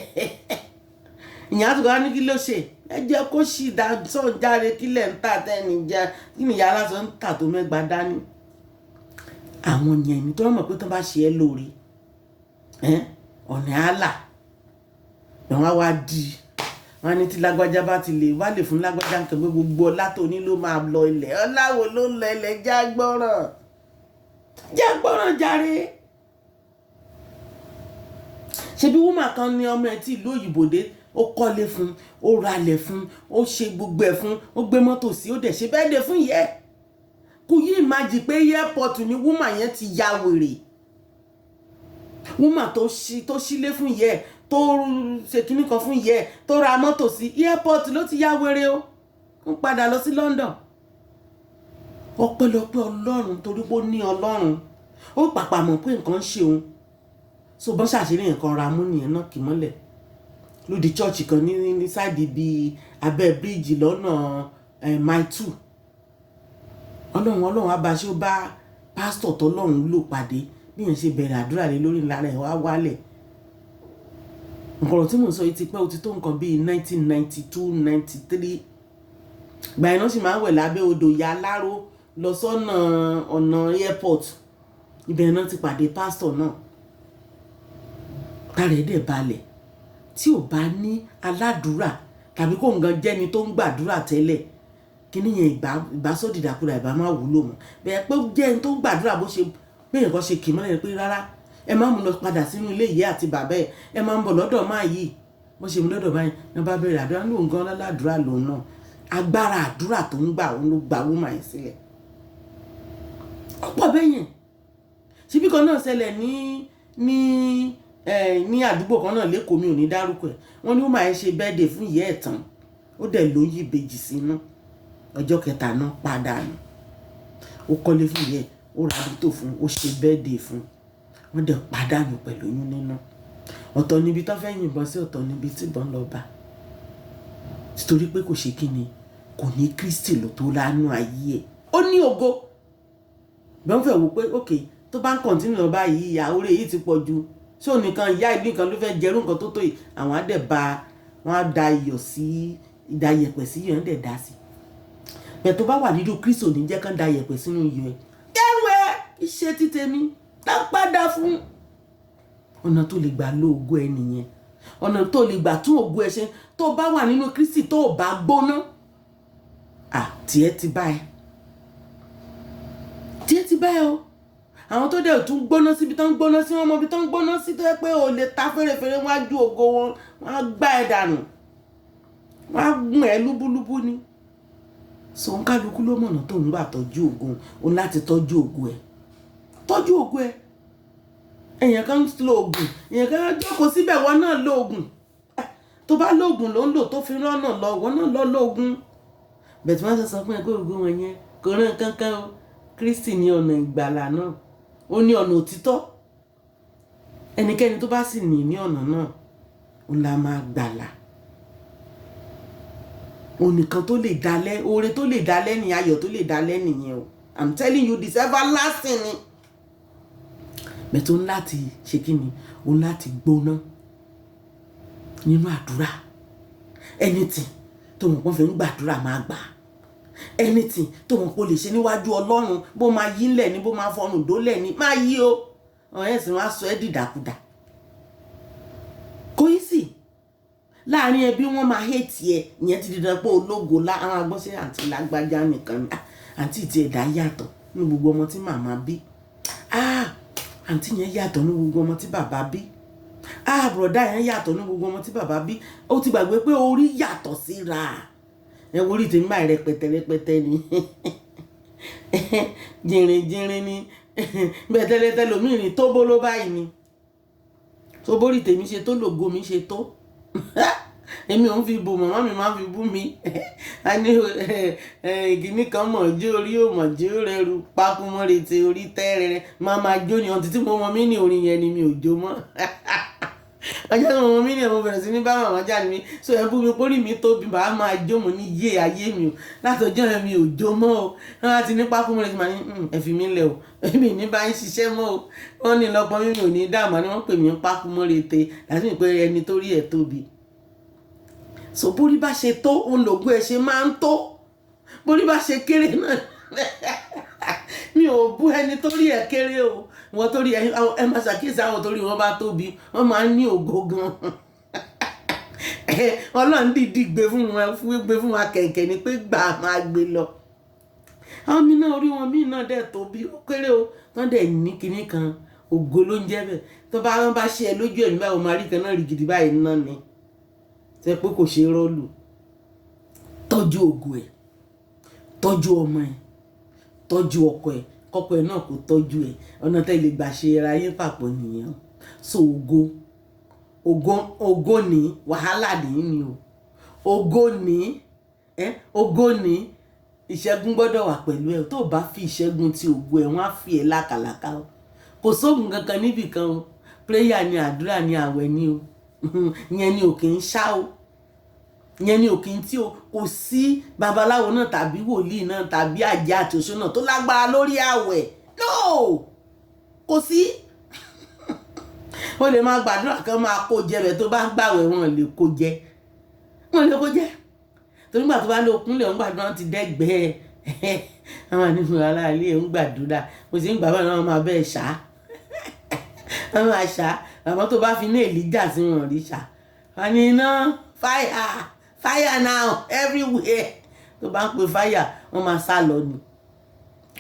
Ìyẹn á tún kọ́ ní kí ló ṣe ẹ jẹ́ kó sì dá sọ̀n jáde. Kí lẹ̀ ń tà tẹ́ni jẹ́? Kí ni ìyá aláṣọ ń tà tó mẹ́gbàá dání? Àwọn yẹn ni tó mọ̀ pé tó bá ṣe ẹ́ lóore, ọ̀nà àlà ni wọ́n á wá di. Wọ́n á ní tí lágbájá bá ti lè wá lè fún lágbájá nǹkan, pé gbogbo ọlá tó ní ló máa lọ ilẹ̀. Ọlá wo ló ń lọ ilẹ̀? Já gbọ́ràn, já gbọ́ràn jàre. Ṣebí woman kan ní ọmọ ẹ̀ tí ìlú òyìnbó dé, ó kọ́lé fún, ó ralẹ̀ fún, ó ṣe gbogbo ẹ̀ fún, ó gbé mọ́tò sí, ó dẹ̀ ṣe bẹ́ẹ̀ dé fún yẹ. Kò yí ìmájì pé airport ni woman yẹn ti ya wèrè. Woman tó ṣí, tó ṣílé fún yẹ, tó ṣe kinní kan fún yẹ, tó ra mọ́tò sí, airport ló ti ya wèrè o. Ń padà lọ sí London. Ọpẹ́lọpẹ́ Ọlọ́run, torí pé ó ní Ọlọ́run. Ó pàpà mọ̀ pé nǹkan ń ṣe òun. So bọ́n ṣàṣírí nǹkan ra mú nìyẹn náà kì mọ́lẹ̀ lódi church kan ní side bíi abẹ́ bíríìjì lọ́nà Mile 2. Ọlọ́run abáṣe, ó bá pásítọ̀ tọ́lọ́run lò pàdé. Bí yẹn ṣe bẹ̀rẹ̀ àdúrà lé lórí ńlá rẹ̀ wá wálẹ̀. Nǹkan ọ̀rọ̀ tí mò ń sọ yìí ti pẹ́, ó ti tó nǹkan bíi 1992, 93. Gbà yẹn náà sì máa ń wẹ̀ lábẹ́ odò ìyá Aláró lọ sọ́nà ọ̀nà airport. Ibẹ̀ náà ti pàdé pásítọ̀ náà, tára ẹ̀ dẹ̀ balẹ̀. Tí ò bá ní aládùúrà tàbí kó nǹkan jẹ́ni tó ń gbàdúrà tẹ́lẹ̀, kíní yẹn ìbá sọ́dìdàkudà, ìbá má wúlò mọ́. Bẹ́ẹ̀ pé jẹ́ ẹni tó ń gbàdúrà, bó ṣe bẹ́ẹ̀ nǹkan ṣe kì í mọ́lẹ̀ pé rárá, ẹ má mú lọ padà sínú ilé ìyá àti bàbá ẹ, ẹ má ń bọ̀ lọ́dọ̀ máa yìí. Bó ṣe mú lọ́dọ̀ báyìí ní wọ́n bá bẹ̀rẹ̀ àdúrà. Lóun gan lálàdúrà lòun náà, agbára àdúrà tó ń gbà, òun ló gba woman yẹn sílẹ̀. Ọ̀pọ̀ bẹ́yẹn síbí kan náà ṣẹlẹ̀ ní àdúgbò kan náà lẹ́kọ̀ọ́, mi ò ní dárúkọ ẹ̀. Wọ́n ní woman yẹn ṣe birthday fún ìyá ẹ̀ tán, ó dẹ̀ lóyún ìbejì sínú. Ọjọ́ kẹta náà pàdánù. Ó kọ́lé fún ìyá ẹ̀, ó ra mọ́tò fún, ó ṣe birthday fún, wọ́n dẹ̀ pàdánù pẹ̀lú oyún nínú. Ọ̀tọ̀ níbi tó fẹ́ yìnbọn sí, ọ̀tọ̀ níbi tí ìbọn lọ bá, títorí pé kò ṣe kí ni, kò ní Kristi ló tó lánú ayé ẹ̀. Ó ní ògo bẹ́ẹ̀ ń fẹ́ wò pé ok, tó bá ń continue lọ báyìí, ìyá orí èyí ti pọ̀ ju ṣé òun nìkan, ìyá ìlú nìkan ló fẹ́ jẹrú nǹkan tó tó yìí. Àwọn á dẹ̀ ba, wọ́n á da iyọ̀ sí, ìda yẹ̀pẹ̀ sí iyọ̀ ń dẹ̀ dá sí. Bẹ́ẹ̀ tó bá wà nínú Kristi, ò ní jẹ́ kán da yẹ̀pẹ̀ sínú iyọ̀ ẹ̀. Kẹ́rù ẹ̀ iṣẹ́ títẹ̀mí tá padà fún ọ̀nà tó lè gbà lo ògo ẹ nìyẹn, ọ̀nà tó lè gbà tún ògo ẹ ṣe. Tó bá wà nínú Kristi, tó bá gbóná, à tiẹ̀ ti bá ẹ, tiẹ̀ ti bá ẹ o. Àwọn tó dẹ̀ tún gbóná síbi tó ń gbóná sí, wọn mọ ibi tó ń gbóná sí, tó yẹ pé o lè ta fèrèfèrè wájú ògo wọn, wọn á gbá ẹ dànù, wọn á gún ẹ lúbúlúbú ni. So ń kálukú ló mọ̀nà tó ń gbà tọ́jú ògo òun, láti tọ́jú ògo ẹ, tọ́jú ògo ẹ. Èèyàn kan ń lo oògùn, èèyàn kan jókòó síbẹ̀, wọn náà lo oògùn. Tó bá lóògùn ló ń lò tó fi rọ́nà lọ, wọn náà lọ lóògùn bẹ̀ẹ̀. Tí wọ́n sọ fún ẹ pé ògùn wọn yẹn kò rán kankan o, Kristi ní ọ̀nà ìgbàlà náà, ó ní ọ̀nà òtítọ́. Ẹnikẹ́ni tó bá sì ní ọ̀nà náà, òun la máa gbàlà. Òun nìkan tó lè dalẹ̀, oore tó lè dalẹ̀ ní ayọ̀ tó lè dalẹ̀ nìyẹn o. I'm telling you this, everlasting ni. Bẹ́ẹ̀ tó ń láti ṣe kí ni, òun láti gbóná nínú àdúrà. Anything tó mọ̀ pọ́n fi ń gbàdúrà, máa gbà. Anything tó mọ̀ pé o lè ṣe níwájú Ọlọ́run, bó máa yí ńlẹ̀ ni, bó máa fọrùn dólẹ̀ ni, máa yí o. Àwọn ẹ̀sìn wọn á sọ ẹ́ dìdàkudà. Kò yí sí láàrin ẹbí, wọn máa hate ẹ. Ìyẹn ti di dandan pé ológo lá àwọn agbọ́sẹ̀ àǹtí lágbájá nìkan ni. Àǹtí ti ẹ̀dá yàtọ̀ ní gbogbo ọmọ tí màmá bí. Àǹtí yẹn yàtọ̀ ní gbogbo ọmọ tí bàbá bí. Bùrọ̀dá yẹn yàtọ̀ ní gbogbo ọmọ tí bàbá bí. Ó ti gbàgbé pé orí yàtọ̀ síra. Ẹ wo orí tèmi báyìí, rẹpẹtẹ rẹpẹtẹ ni, jìnrìn jìnrìn ni bẹ́ẹ̀. Tẹ́lẹ̀tẹ́lẹ̀ lómìnirin tó bó ló báyìí ni. Tó bórí tèmi ṣe tó, lògo mi ṣe tó. Èmi ò ń fi bò, màmá mi máa ń fi bú mi. A ní ìkíní kan mọ̀ jó orí ò mọ̀ jó rẹrù pákúmọ́rètè orí tẹ́rẹ̀rẹ̀ máa máa jó ni. Ọ̀ntí tí mo mọ mí ní orin yẹn ni mi ò jó mọ́. Ọjọ́ tí mo mọ mí ní ẹ̀, mo bẹ̀rẹ̀ sí ní bá màmá jà ní mi. So ẹ bú mi pórí mi tóbi, màá máa jó. Mo ní yé ayé mi o, látọjọ́ yẹn mi ò jó mọ́ o. Wọ́n á ti ní pákúmọ́rètè, màá ní ẹ fi mí lẹ̀ o, èmi ní bá ń ṣiṣẹ́ mọ́ o. Wọ́n ní lọ́pọ̀ mímí ò ní dààmú ni wọ́n pè mí pákúmọ́rètè láti ní pé ẹni tó rí ẹ̀ tóbi. So bórí bá ṣe tó, òun lògùn ẹ ṣe máa ń tó. Bórí bá ṣe kéré náà, mi ò bú ẹni tó rí ẹ kéré o. Wọn tó rí ẹ, ẹ máa ṣàkíyèsí, àwọn tó rí wọn bá tóbi, wọn máa ń ní ògo gan. Ọlọ́run dìídì gbé fún wa kẹ̀kẹ́ ni pé gbà máa gbé lọ. Àwọn mi náà, orí wọn míì náà dẹ̀ tóbi, ó kéré o, tán dẹ̀ ní kinní kan, ògo ló ń jẹ́ bẹ́ẹ̀. Tó bá wọn bá ṣe ẹ lójú ẹ̀mí báyìí, o máa rí kan náà rí gidi báyìí náà ni tẹ́ pé kò ṣe é rọ́ọ̀lù. Tọ́jú ògo ẹ̀, tọ́jú ọmọ ẹ̀, tọ́jú ọkọ ẹ̀, kọ́kọ́ ẹ̀ náà kò tọ́jú ẹ̀. Ọ̀nà tẹ́ lè gbà ṣe ara yín papọ̀ nìyẹn. So ògo, ògo, ògo ní wàhálà ní ni o. Ògo ní ẹ, ògo ní. Ìṣẹ́gun gbọ́dọ̀ wà pẹ̀lú ẹ. Tó o bá fi ìṣẹ́gun ti ògo ẹ̀, wọ́n á fi ẹ̀ lákàlàkà o. Kò sóògùn kankan níbì kan o. Prayer ni, àdúrà ni, àwẹ̀ ni o. Ìyẹn ni ò kì í ṣá o, ìyẹn ni ò kì í tí o. Kò sí babaláwo náà tàbí wòlíì náà tàbí àjẹ́ àti oṣó náà tó lágbára lórí àwẹ̀. No, kò sí. O lè máa gbàdúrà kan, máa kó jẹ bẹ́ẹ̀. Tó bá ń gbàwẹ̀, wọn lè kó jẹ, wọn lè kó jẹ, torí gbà tó bá lọ kúnlẹ̀ ń gbàdúrà, ti dẹ́gbẹ́ẹ́ àwọn ànífún aráàlú ẹ̀ ń gbàdúrà. Mo sì ń gbà báyìí, wọn máa bẹ́ẹ̀ ṣá, wọn máa ṣá. Àmọ́ tó bá fi ní Èlíjà sí, wọn rí ṣá. Wọn ní iná, fire, fire now everywhere. Tó bá ń pe fire, wọn máa sá lọ ni.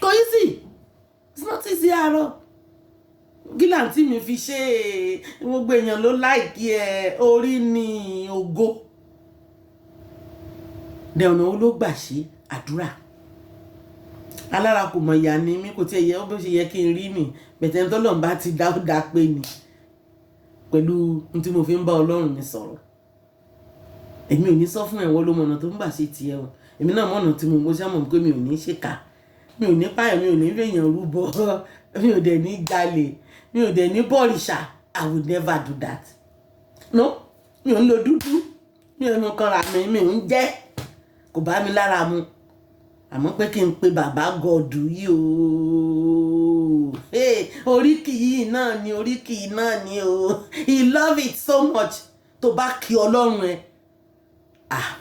Kò easy, it's not easy. Àárọ̀ kí làǹtí mi fi ṣe, gbogbo èèyàn ló like ẹ. Orí ni ògo dẹ̀. Ọ̀nà wo ló gbà ṣe àdúrà? Alára kò mọ̀ ìyá ni mí, kò tiẹ̀ yẹ bó ṣe yẹ kí n rí nì bẹ̀tẹ̀. Ń tọ́lọ́run bá ti dá, ó dá pé ni pẹ̀lú ohun tí mo fi ń bá Ọlọ́run mi sọ̀rọ̀. Èmi ò ní sọ fún ẹ̀wọ́ ló mọ̀nà tó ń gbà ṣe tiẹ̀ o. Èmi náà mọ̀nà tí mo ṣe mọ̀ pé mi ò ní ṣèkà, mi ò ní pààyàn, mi ò ní fèèyàn rúbọ, mi ò dẹ̀ ní jalè, mi ò dẹ̀ ní bọ̀rìṣà. I will never do that. No, mi ò ń lo dúdú, mi ò ń kanra mi, mi ò ń jẹ́, kò bá mi lára mu. Àmọ́ pé kí n pe bàbá God yìí o, oríkì yìí náà ni, oríkì yìí náà ni o. He love it so much. Tó bá kí Ọlọ́run ẹ, ah,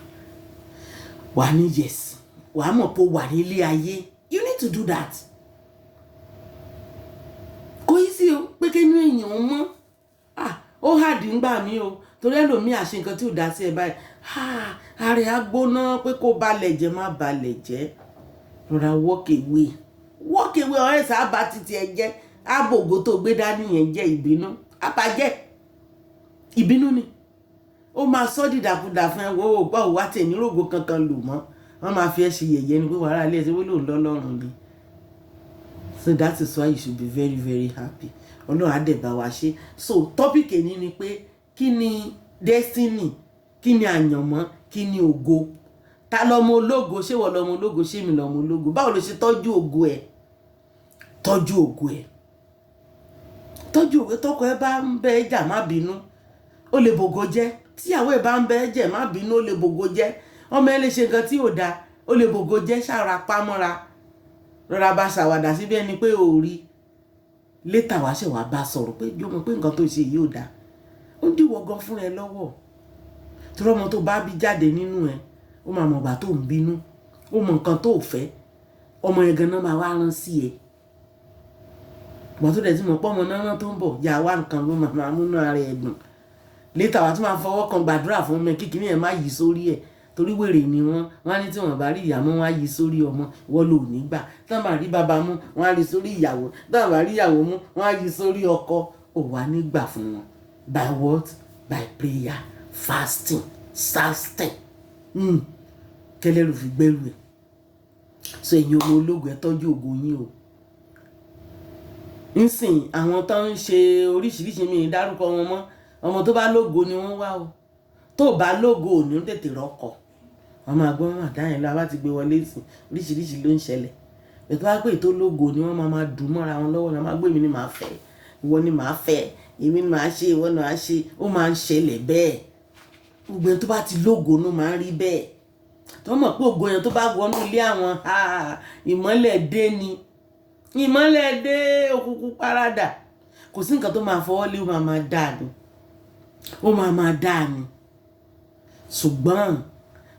wà ní yes, wà á mọ̀ pé ó wà nílé ayé. You need to do that. Kò yí sí o pé kínú èèyàn mọ́. Ah, ó hàdí ń gbà mí o, torí ẹlòmíì àṣe nǹkan tí ò dá sí ẹ báyìí, ah, ààrẹ á gbóná pé kó balẹ̀ jẹ́. Má balẹ̀ jẹ́, rọra walk away, walk away. Ọ̀rẹ́ sábà títí ẹ jẹ́ àbògó tó gbé dání yẹn jẹ́ ìbínú àbàjẹ́. Ìbínú ni ó máa sọ dìdàkudà fún ẹ. Wo ò gbọ́ wá tẹ̀ ní rògbò kankan lò mọ́. Wọ́n máa fi ẹ́ ṣe yẹ̀yẹ́ ni pé wàhálà ilé ẹ̀ ṣe wọ́n lòun lọ́lọ́run ni. So that is why you should be very, very happy. Ọlọ́run á dẹ̀ bá wa ṣe. So topic èní ni pé, kí ni destiny? Kí ni àyànmọ́? Kí ni ògo? Ta lọmọ ológo? Ṣé wọ́n lọmọ ológo? Ṣé mi lọmọ ológo? Báwo ló ṣe tọ́jú ògo ẹ̀? Tọ́jú ògo ẹ̀, tọ́jú ògo. Tọkọ ẹ bá ń bẹ ẹ jà, má bínú, ó lè bògo jẹ́. Tíyàwó ẹ bá ń bẹ ẹ jẹ́, má bínú, ó lè bògo jẹ́. Ọmọ ẹ lè ṣe nǹkan tí ò dáa, ó lè bògo jẹ́. Ṣàrà pamọ́ra, rọra bá ṣàwàdà síbi ẹni pé ò rí. Later, wàá ṣe wàá bá sọ̀rọ̀ pé jọmọ pé nǹkan tó ṣe yìí ò dáa. Ó ń dìwọ́ gan fúnra ẹ lọ́wọ́, torí ọmọ tó bá bí jáde nínú ẹ, ó máa mọ̀ gbà tó ń bínú, ó mọ nǹkan tó fẹ́. Ọmọ yẹn gan-an máa wá rán sí ẹ. Ìgbà tó dẹ̀ tí mo pọ́ ọmọ náà tó ń bọ̀ yà wá, nǹkan ló máa múnú ara ẹ̀ dùn. Later, wàá tún máa fọwọ́ kan gbàdúrà fún ọmọ kíkiri ẹ̀ má yí sórí ẹ̀, torí wèrè ni wọ́n. Wọ́n á ní tí wọ́n bá rí ìyá mú, wọ́n á yí sórí ọmọ. Wọ́n lò ní gbà tí wọ́n bá rí bàbá mú, wọ́n á rí sórí ìyàwó. Tí wọ́n bá rí ìyàwó mú, wọ́n á yí sórí ọkọ. Ò wá nígbà fún wọn. By what? By prayer, fasting, fasting, kẹlẹ́rù fi gbẹ́rù ẹ̀. So ẹ̀yin ọmọ ológun, ẹ tọ́jú ògo yín o. Nsìn àwọn tó ń ṣe oríṣiríṣi, mi dárúkọ wọn mọ́. Ọmọ tó bá lógo ni wọ́n wá o. Tó bá lógo, ò ní tètè rọ́kọ. Wọ́n máa gbọ́ wọn àdáyẹn lọ abá ti gbé wọlé sí. Oríṣiríṣi ló ń ṣẹlẹ̀. Ètò wá pé ètò lógo ni wọ́n máa máa dùn mọ́ra wọn lọ́wọ́. Ni wọ́n máa gbé, èmi ni màá fẹ́, ìwọ ni màá fẹ́, èmi ni màá ṣe, ìwọ ni màá ṣe. Ó máa ń ṣẹlẹ̀ bẹ́ẹ̀. Gbogbo ẹni tó bá ti lógo ló máa ń rí bẹ́ẹ̀, tó mọ̀ pé ògo yẹn, tó bá wọnú ilé àwọn, ìmọ́lẹ̀ dé ni, ìmọ́lẹ̀ dé, òkùnkùn paradà. Kò sí nǹkan tó máa fọwọ́ lé, ó máa máa dáa ni, ó máa máa dáa ni. Ṣùgbọ́n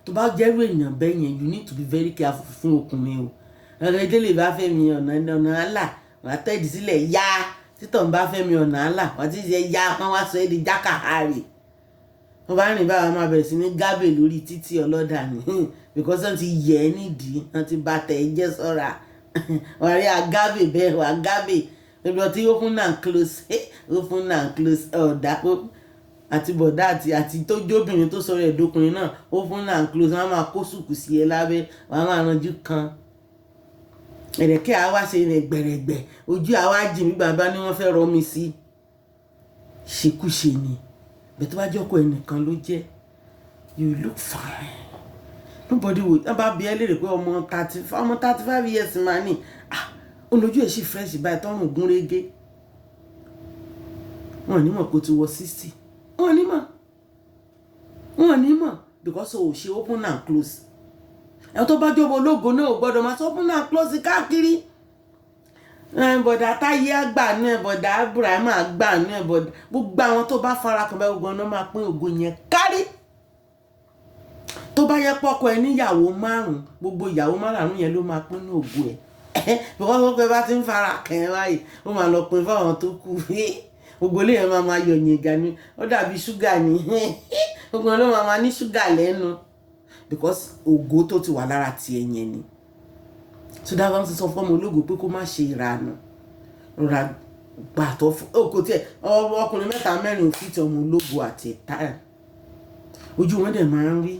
tó bá jẹ́rú èèyàn bẹ́ẹ̀ yẹn, you need to be very careful fún ọkùnrin o. Ọ̀rẹ́ ìdílé bá fẹ́ mi, ọ̀nà ọ̀nà àlà wàá tẹ̀dí sílẹ̀ yá. Títọ̀ ń bá fẹ́ mi, ọ̀nà àlà wàá ti ṣe yá. Wọ́n wá sọ ẹ́ di jákàhárì. Wọ́n bá rìn báwa, máa bẹ̀rẹ̀ sí ní gábè lórí títí ọlọ́dà ni, because wọ́n ti yẹ̀ ẹ́ nídìí, wọ́n ti bà tẹ̀ ẹ́ jẹ́ sọ́ra. Wàá rí agábè bẹ́ẹ̀, wàá gábè ibi tí open and close, open and close. Ọ̀dà àti bọ̀dá àti tó jóbìnrin tó sọ̀rọ̀ ẹ̀dọ́kùnrin náà, open and close. Wọ́n á máa kó sùkù sí ẹ lábẹ́, wọ́n á máa ranjú kan ẹ̀rẹ̀kẹ́, àwa ṣe rẹ̀ gbẹ̀rẹ̀gbẹ̀, ojú àwa jì mí. Bàbá ni wọ́n fẹ́ rọ mi sí ṣekúṣe ni bẹ́ẹ̀. Tó bá jẹ́ ọkọ ẹnìkan ló jẹ́, you look fine. Nobody will. Wọ́n bá bi ẹ́ léèrè pé ọmọ 30, ọmọ 35 years máa ní, ah, olójú ẹ̀ sì fresh báyìí, tọrùn gún régé. Wọn ò ní mọ̀ pé ó ti wọ 60. Wọn ò ní mọ̀, wọn ò ní mọ̀, because o ò ṣe open and close. Ẹ̀ tó bá jọba ológo náà ò gbọ́dọ̀ máa sọ open and close káàkiri. Bọ̀dà táyé àgbà nú ẹ̀, bọ̀dà Abraham àgbà nú ẹ̀, bọ̀dà gbogbo àwọn tó bá fara kan bá, gbogbo ọ̀nà máa pín ògo yẹn kárí. Tó bá yẹ pọ́kọ ẹ níyàwó márùn, gbogbo ìyàwó márùn yẹn ló máa pín ní ògo ẹ̀, because ọkọ ẹ bá ti ń fara kàn ẹ́ báyìí, ó máa lọ pín fáwọn tó kù. Gbogbo ilé yẹn máa yọ̀ yìngà ni, ó dàbí ṣúgà ni, gbogbo wọn ló máa ní ṣúgà lẹ́nu, because ògo tó ti wà lára tiẹ̀ yẹn ni. So dábàá ti sọ fún ọmọ ológo pé kó má ṣe ìranù, rọra gbàtọ́ fún kò tiẹ̀. Ọkùnrin mẹ́ta mẹ́rin ò fi ti ọmọ ológo àti time. Ojú wọn dẹ̀ máa ń rí,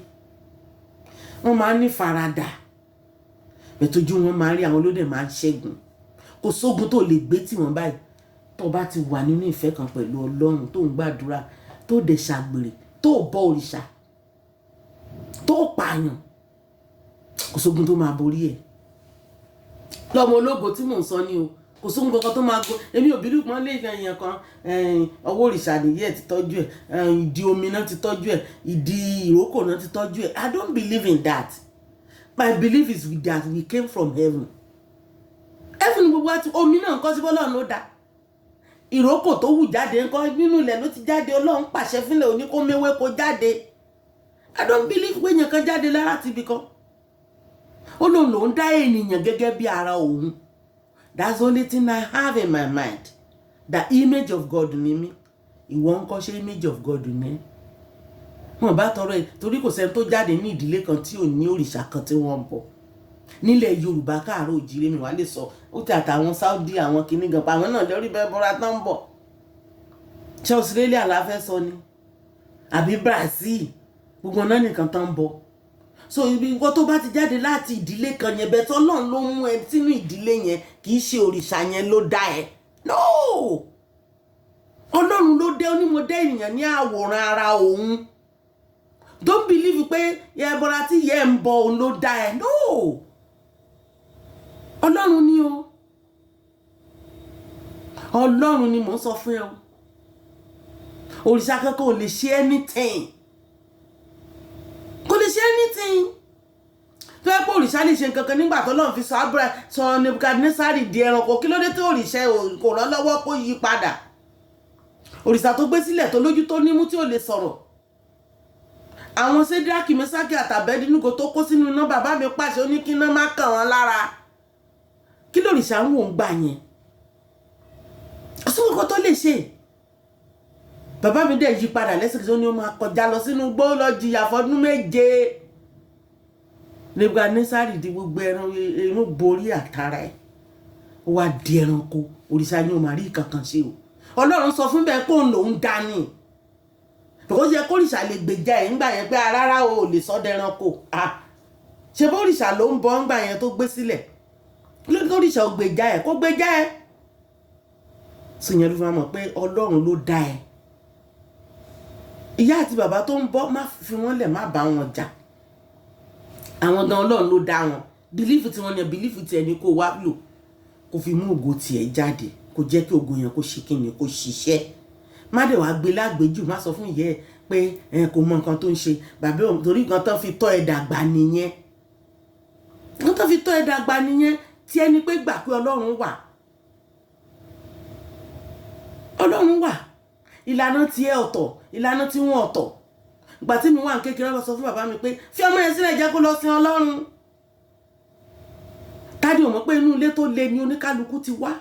wọ́n máa ń ní faradà bẹ̀tẹ̀, ojú wọn máa ń rí, àwọn olódẹ̀ máa ń ṣẹ́gun. Kò sógun tó lè gbé tì wọ́n báyìí. Tó bá ti wà nínú ìfẹ́ kan pẹ̀lú Ọlọ́run, tó ń gbàdúrà, tó dẹ̀ ṣàgbèrè, tó bọ òrìṣà, tó pààyàn, kò sógun tó máa borí ẹ̀. Lọ́mọ ológo tí mò ń sọ ni o, kò sóhun kankan tó máa gbó. Èmi ò bílù pọ́n lé èèyàn kan, ọwọ́ òrìṣà nìyí ẹ̀ ti tọ́jú ẹ̀, ìdí omi náà ti tọ́jú ẹ̀, ìdí ìrókò náà ti tọ́jú ẹ̀. I don't believe in that. My belief is that we came from heaven. Heaven gbogbo àti omi náà nǹkan sí bọ́lá ló dá. Ìrókò tó wù jáde ńkọ́? Nínú ilẹ̀ ló ti jáde. Ọlọ́run pàṣẹ fúnlẹ̀ òní kó méwé kó jáde. I don't believe pé èèyàn kan jáde lára tibì kan. Ó lóun lòún dá ènìyàn gẹ́gẹ́ bí ara òun. That's the only thing I have in my mind, the image of God ni mí. Ìwọ ńkọ́? Ṣé image of God ni wọn bá tọrọ ẹ? Torí kò sẹ́ni tó jáde ní ìdílé kan tí ò ní òrìṣà kan tí wọ́n ń bọ nílẹ̀ Yorùbá káàárọ̀ òjìrè. Mi wà lè sọ ó ti àtàwọn Saudi, àwọn kìnnì gan pa, àwọn náà lórí bẹ́ẹ̀ bọ́ra tán ń bọ̀. Ṣé Australia la fẹ́ sọ ni àbí Brazil? Gbogbo náà nìkan tán ń bọ̀. So ibi nǹkan tó bá ti jáde láti ìdílé kan yẹn bẹ́ẹ̀, tọ́lọ́run ló mú ẹ sínú ìdílé yẹn, kì í ṣe òrìṣà yẹn ló dá ẹ. No, Ọlọ́run ló dé. Ó ní mo dá ènìyàn ní àwòrán ara òun. Don't believe pé ẹbọra tí yẹ ń bọ òun ló dá ẹ. No, Ọlọ́run ni o. Ọlọ́run ni mò ń sọ fún ẹ o. Òrìṣà kankan ò lè ṣe anything, kò lè ṣe anything. Tó yẹ pé òrìṣà lè ṣe nǹkan kan nígbà tó lọ́n fi sọ Abraham, sọ Nebukadnesari di ẹranko, kí ló dé tó òrìṣà kò rán lọ́wọ́ kó yí padà? Òrìṣà tó gbé sílẹ̀, tó lójú, tó nímú, tí ò lè sọ̀rọ̀. Àwọn Sédírákì, Mẹ́sákì àtàbẹ́dínúgò tó kó sínú iná, bàbá mi pàṣẹ, ó ní kí iná má kàn wọ́n lára. Kí lòrìṣà ń wò ń gbà yẹn? Kò sí nǹkan tó lè ṣe. Bàbá mi dẹ̀ yí padà lẹ́sẹ̀kẹsẹ̀. Ó ní ó máa kọjá lọ sínú igbó lọ jìyà fọdún 7. Nebukadnesari di gbogbo ẹran irun borí àtàrà ẹ̀, ó wá di ẹranko. Òrìṣà yẹn ò máa rí kankan ṣe o. Ọlọ́run sọ fún bẹ́ẹ̀ pé òun lòún dání, because yẹ kórìṣà lè gbèjà ẹ̀ ńgbà yẹn pé rárá o, ò lè sọ dẹranko. Ah, ṣe bórìṣà ló ń bọ ńgbà yẹn tó gbé sílẹ̀ lórí? Kórìṣà ò gbèjà ẹ̀, kó gbèjà ẹ̀ sọ yẹn ló fi máa mọ̀ pé Ọlọ́run ló dá ẹ. Ìyá àti bàbá tó ń bọ́, má fi wọ́n lẹ̀, má bá wọn jà. Àwọn gan, Ọlọ́run ló dá wọn. Belief tí wọ́n ní, belief tí ẹni kó wá lò kó fi mú ògo tiẹ̀ jáde, kó jẹ́ kí ògo yẹn kó ṣe kí ni, kó ṣiṣẹ́. Má dẹ̀ wá gbé lágbèjù. Má sọ fún ìyá ẹ pé ẹ kò mọ nǹkan tó ń ṣe bàbá òun, torí nǹkan tó fi tọ́ ẹ dàgbà nìyẹn. Nǹkan tó fi tọ́ ẹ dàgbà nìyẹn. Tí ẹni pé gbà pé Ọlọ́run wà, Ọlọ́run wà. Ìlànà tiẹ̀ ọ̀tọ̀, ìlànà tí wọ́n ọ̀tọ̀. Ìgbà tí mi wà ní kékeré, wọ́n sọ fún bàbá mi pé fi ọmọ yẹn sílẹ̀, jẹ́ kó lọ sin Ọlọ́run. Tádé ò mọ̀ pé inú ilé tó le ni oníkálukú ti wá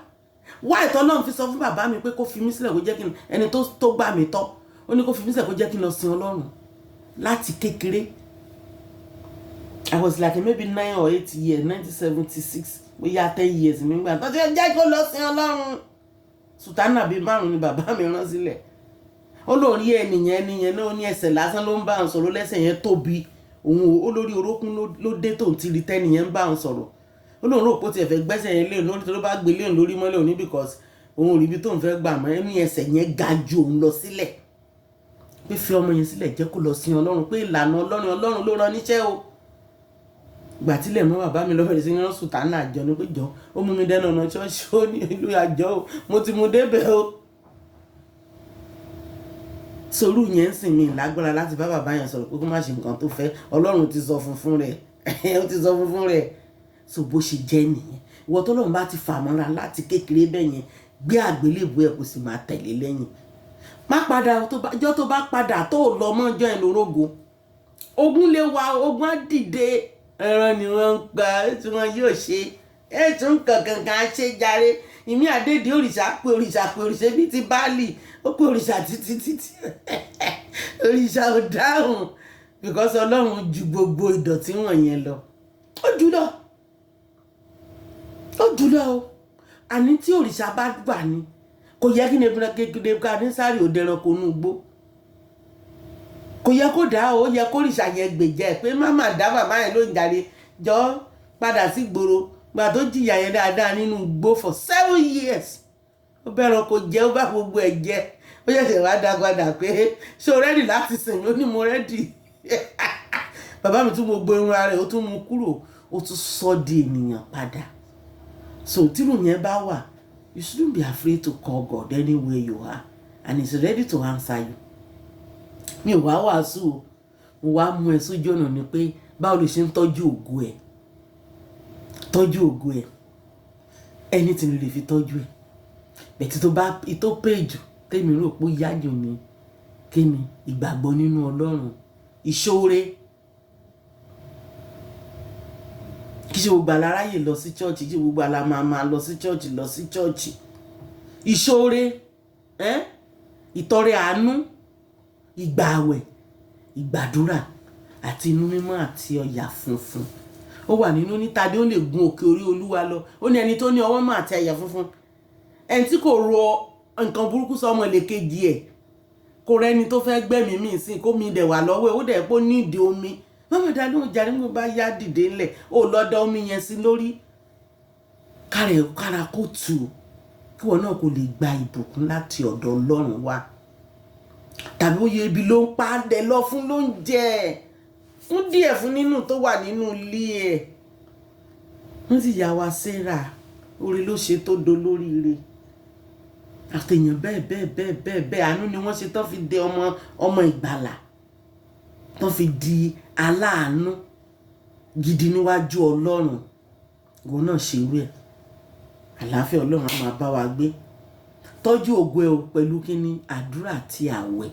wá. Ìtọ́ Ọlọ́run fi sọ fún bàbá mi pé kó fi mí sílẹ̀, kó jẹ́ kí n ẹni tó gbà mí tọ́, ó ní kó fi mí sílẹ̀, kó jẹ́ kí n lọ sin Ọlọ́run láti kékeré. I was like maybe 9 or 8 years, 1976, bóyá 10 years nígbà tó ṣe jẹ́ kó lọ sin Ọlọ́run. Sùtánà bíi márùn ni bàbá mi rán sílẹ̀. Ó lóun rí ẹnìyẹn, ẹnìyẹn náà ó ní ẹsẹ̀ lásán ló ń bá òun sọ̀rọ̀, lẹ́sẹ̀ yẹn tóbi. Òun ó lórí orókún ló dé tóun ti rí tẹ́nìyẹn ń bá òun sọ̀rọ̀. Ó lóun rò pé ó tiẹ̀ fẹ́ gbẹ́sẹ̀ yẹn léun lórí, tó bá gbé léun lórí mọ́lẹ̀ òní, because òun ò rí ibi tóun fẹ́ gbà mọ́. Ẹni ẹsẹ̀ yẹn ga ju òun lọ sílẹ̀, pé fi ọmọ yẹn sílẹ̀, jẹ́ kó lọ sin Ọlọ́run, pé ìlànà Ọlọ́run, Ọlọ́run ló rán níṣẹ́ o. Ìgbà tílẹ̀ mọ́, bàbá mi lọ bẹ̀rẹ̀ sí ní rán sùtánà àjọ ní pé jọ, ó mú mi dẹ́nu ọ̀nà ṣọ́ọ̀ṣì. Ó ní ìlú àjọ o, mo ti mú débẹ̀ o. Sorú yẹn ń sìn mí lágbára láti bá bàbá yẹn sọ̀rọ̀ pé kó má ṣe nǹkan tó fẹ́. Ọlọ́run ti sọ funfun rẹ̀, ó ti sọ funfun rẹ̀. So bó ṣe jẹ́ nìyẹn. Ìwọ tọ́lọ́run bá ti fà mọ́ra láti kékeré bẹ́ẹ̀ yẹn, gbé àgbélébùú ẹ̀, kó sì máa tẹ̀lé lẹ́yìn. Má padà. Tó bá jọ́, tó bá padà tó lọ mọ́jọ́ ẹ̀ lórógo, ogun lè wá, ogun á dìde. Ẹran ni wọ́n ń pa tí wọ́n yóò ṣe ètò nǹkan kankan ṣe jàre. Ìmí àdédé òrìṣà pé òrìṣà pé òrìṣà bíi ti Báàlì, ó pé òrìṣà títí títí, òrìṣà ò dáhùn, because Ọlọ́run ju gbogbo ìdọ̀tí wọ̀nyẹn lọ. Ó jù lọ, ó jù lọ o. Àní tí òrìṣà bá wà ní, kò yẹ kí Nebukadnesari ò dẹranko inú igbó. Kò yẹ kó dá o. Ó yẹ kó òrìṣà yẹn gbèjà ẹ pé má má dá bàbá yẹn ló ń jàre, jọ padà sí gbòòrò. Gbà tó jìyà yẹn dáadáa nínú igbó for 7 years, ó bẹ̀rẹ̀ kó jẹ́, ó bá gbogbo ẹ̀ jẹ́, ó ṣẹ̀ṣẹ̀ wá dá padà pé ṣé o ready láti sìn mí? Ó ní mo ready. Bàbá mi tún gbogbo irun ara rẹ̀, ó tún mú kúrò, ó tún sọ di ènìyàn padà. So tírù yẹn bá wà, you shouldn't be afraid to call God anywhere you are, and he's ready to answer you. Mi ò wá wàásù o, mo wá mú ẹ sójú ọ̀nà ni pé báwo ló ṣe ń tọ́jú ògo ẹ̀. Tọ́jú ògo ẹ̀, anything ló lè fi tọ́jú ẹ̀ bẹ̀tí tó bá tó pé jù. Tèmi rò pé ó yájò ni kí ni? Ìgbàgbọ́ nínú Ọlọ́run, ìṣoore. Kí ṣe gbogbo aláráyè lọ sí church, kí gbogbo àlá máa máa lọ sí church, lọ sí church. Ìṣoore, ìtọrẹ àánú, ìgbààwẹ̀, ìgbàdúrà àti inú mímọ́ àti ọ̀yà funfun. Ó wà nínú níta bí ó lè gun òkè orí Olúwa lọ. Ó ní ẹni tó ní ọwọ́ mọ́ àti àyà funfun, ẹni tí kò ro nǹkan burúkú sọmọ lè kejì ẹ̀, kò rẹ́ni tó fẹ́ gbẹ̀mí mi sí, kó mi dẹ̀ wà lọ́wọ́ ẹ̀, ó dẹ̀ pé ó ní ìdí omi. Mọ́mọ́ dá lóhùn jáde nígbà bá yá, dìde ńlẹ̀, ó lọ da omi yẹn sí lórí kárẹ̀ kára kó tù ú, kí wọn náà kò lè gba ìbùkún láti ọ̀dọ̀ Ọlọ́run wá. Tàbí ó yẹ ibi ló ń pa á dẹ lọ fún lóúnjẹ, fún díẹ̀ fún nínú tó wà nínú ilé ẹ̀. Wọ́n sì yà wá Sarah, orí ló ṣe tó dolóríire, àtẹ̀yàn bẹ́ẹ̀ bẹ́ẹ̀ bẹ́ẹ̀ bẹ́ẹ̀ bẹ́ẹ̀. Àánú ni wọ́n ṣe tán fi dé ọmọ ọmọ ìgbàlà, tán fi di aláàánú gidi níwájú Ọlọ́run. Ìwọ náà ṣe irú ẹ̀, àlàáfíà Ọlọ́run á máa bá wa gbé. Tọ́jú ògo ẹ o pẹ̀lú kíní? Àdúrà àti àwẹ̀,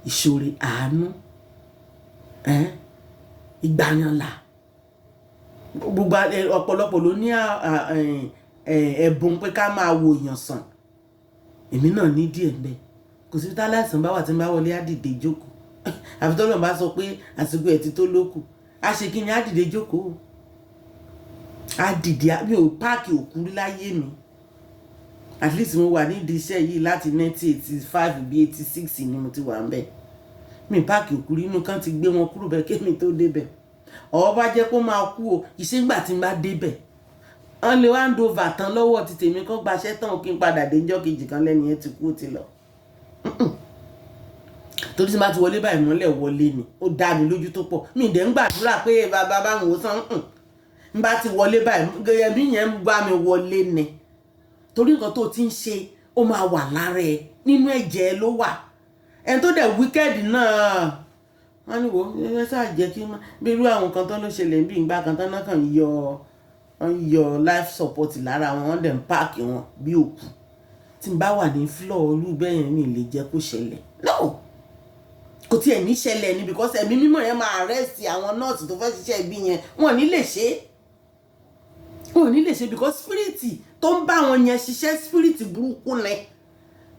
ìṣòro àánú, ìgbàyànlà. Gbogbo ọ̀pọ̀lọpọ̀ ló ní ẹ̀bùn pé ká máa wo èèyàn sàn. Èmi náà ní díẹ̀ ń bẹ. Kò sí tá láìsàn bá wà tí ń bá wọlé, á dìde jókòó. Àfi tọ́lọ́run bá sọ pé àsìkò ẹ̀ ti tó lókù. Á ṣe kí ni? Á dìde jókòó, á dìde. Mi ò pack òkú rí láyé mi. At least mo wà nídìí iṣẹ́ yìí láti 1985, bí 86 ni mo ti wà ń bẹ̀. Mi pack òkú rí. Inú kan ti gbé wọn kúrò bẹ́ẹ̀ kémi tó débẹ̀. Ọ̀ bá jẹ́ kó máa kú o, ìṣègbà tí n bá débẹ̀, wọ́n lè hand over tán lọ́wọ́ ti tèmi, kó gbaṣẹ́ tán, kí n padà dé níjọ́ kejì kan, lẹ́nu yẹn ti kú, ó ti lọ. Torí tí n bá ti wọlé báyìí, mọ́lẹ̀ wọlé ni. Ó dá mi lójú tó pọ̀. Mi dẹ̀ ń gbàdúrà pé bàbá bá mi wò sàn. N bá ti wọlé báyìí, gẹ́gẹ́ bí yẹn ń bá mi wọlé ni, torí nǹkan tó ti ń ṣe, ó máa wà lára ẹ, nínú ẹ̀jẹ̀ ẹ ló wà. Ẹni tó dẹ̀ wicked náà, wọ́n ní wo ẹ ṣáà jẹ́ kí bí irú àwọn kan tó ló ṣẹlẹ̀ bí ìgbà kan tán náà, kàn yọ, wọ́n yọ life support lára wọn, wọ́n dẹ̀ ń pack wọn bí òkú. Tí n bá wà ní floor irú bẹ́ẹ̀ yẹn, mi lè jẹ́ kó ṣẹlẹ̀. No, kò tiẹ̀ ní ṣẹlẹ̀ ni, because ẹ̀mí mímọ́ yẹn máa arrest àwọn nọ́ọ̀sì tó fẹ́ ṣiṣẹ́ ibi yẹn. Wọn ò ní lè ṣe é, wọn ò ní lè ṣe, because spirit tó ń bá wọn yẹn ṣiṣẹ́, spirit burúkú ni,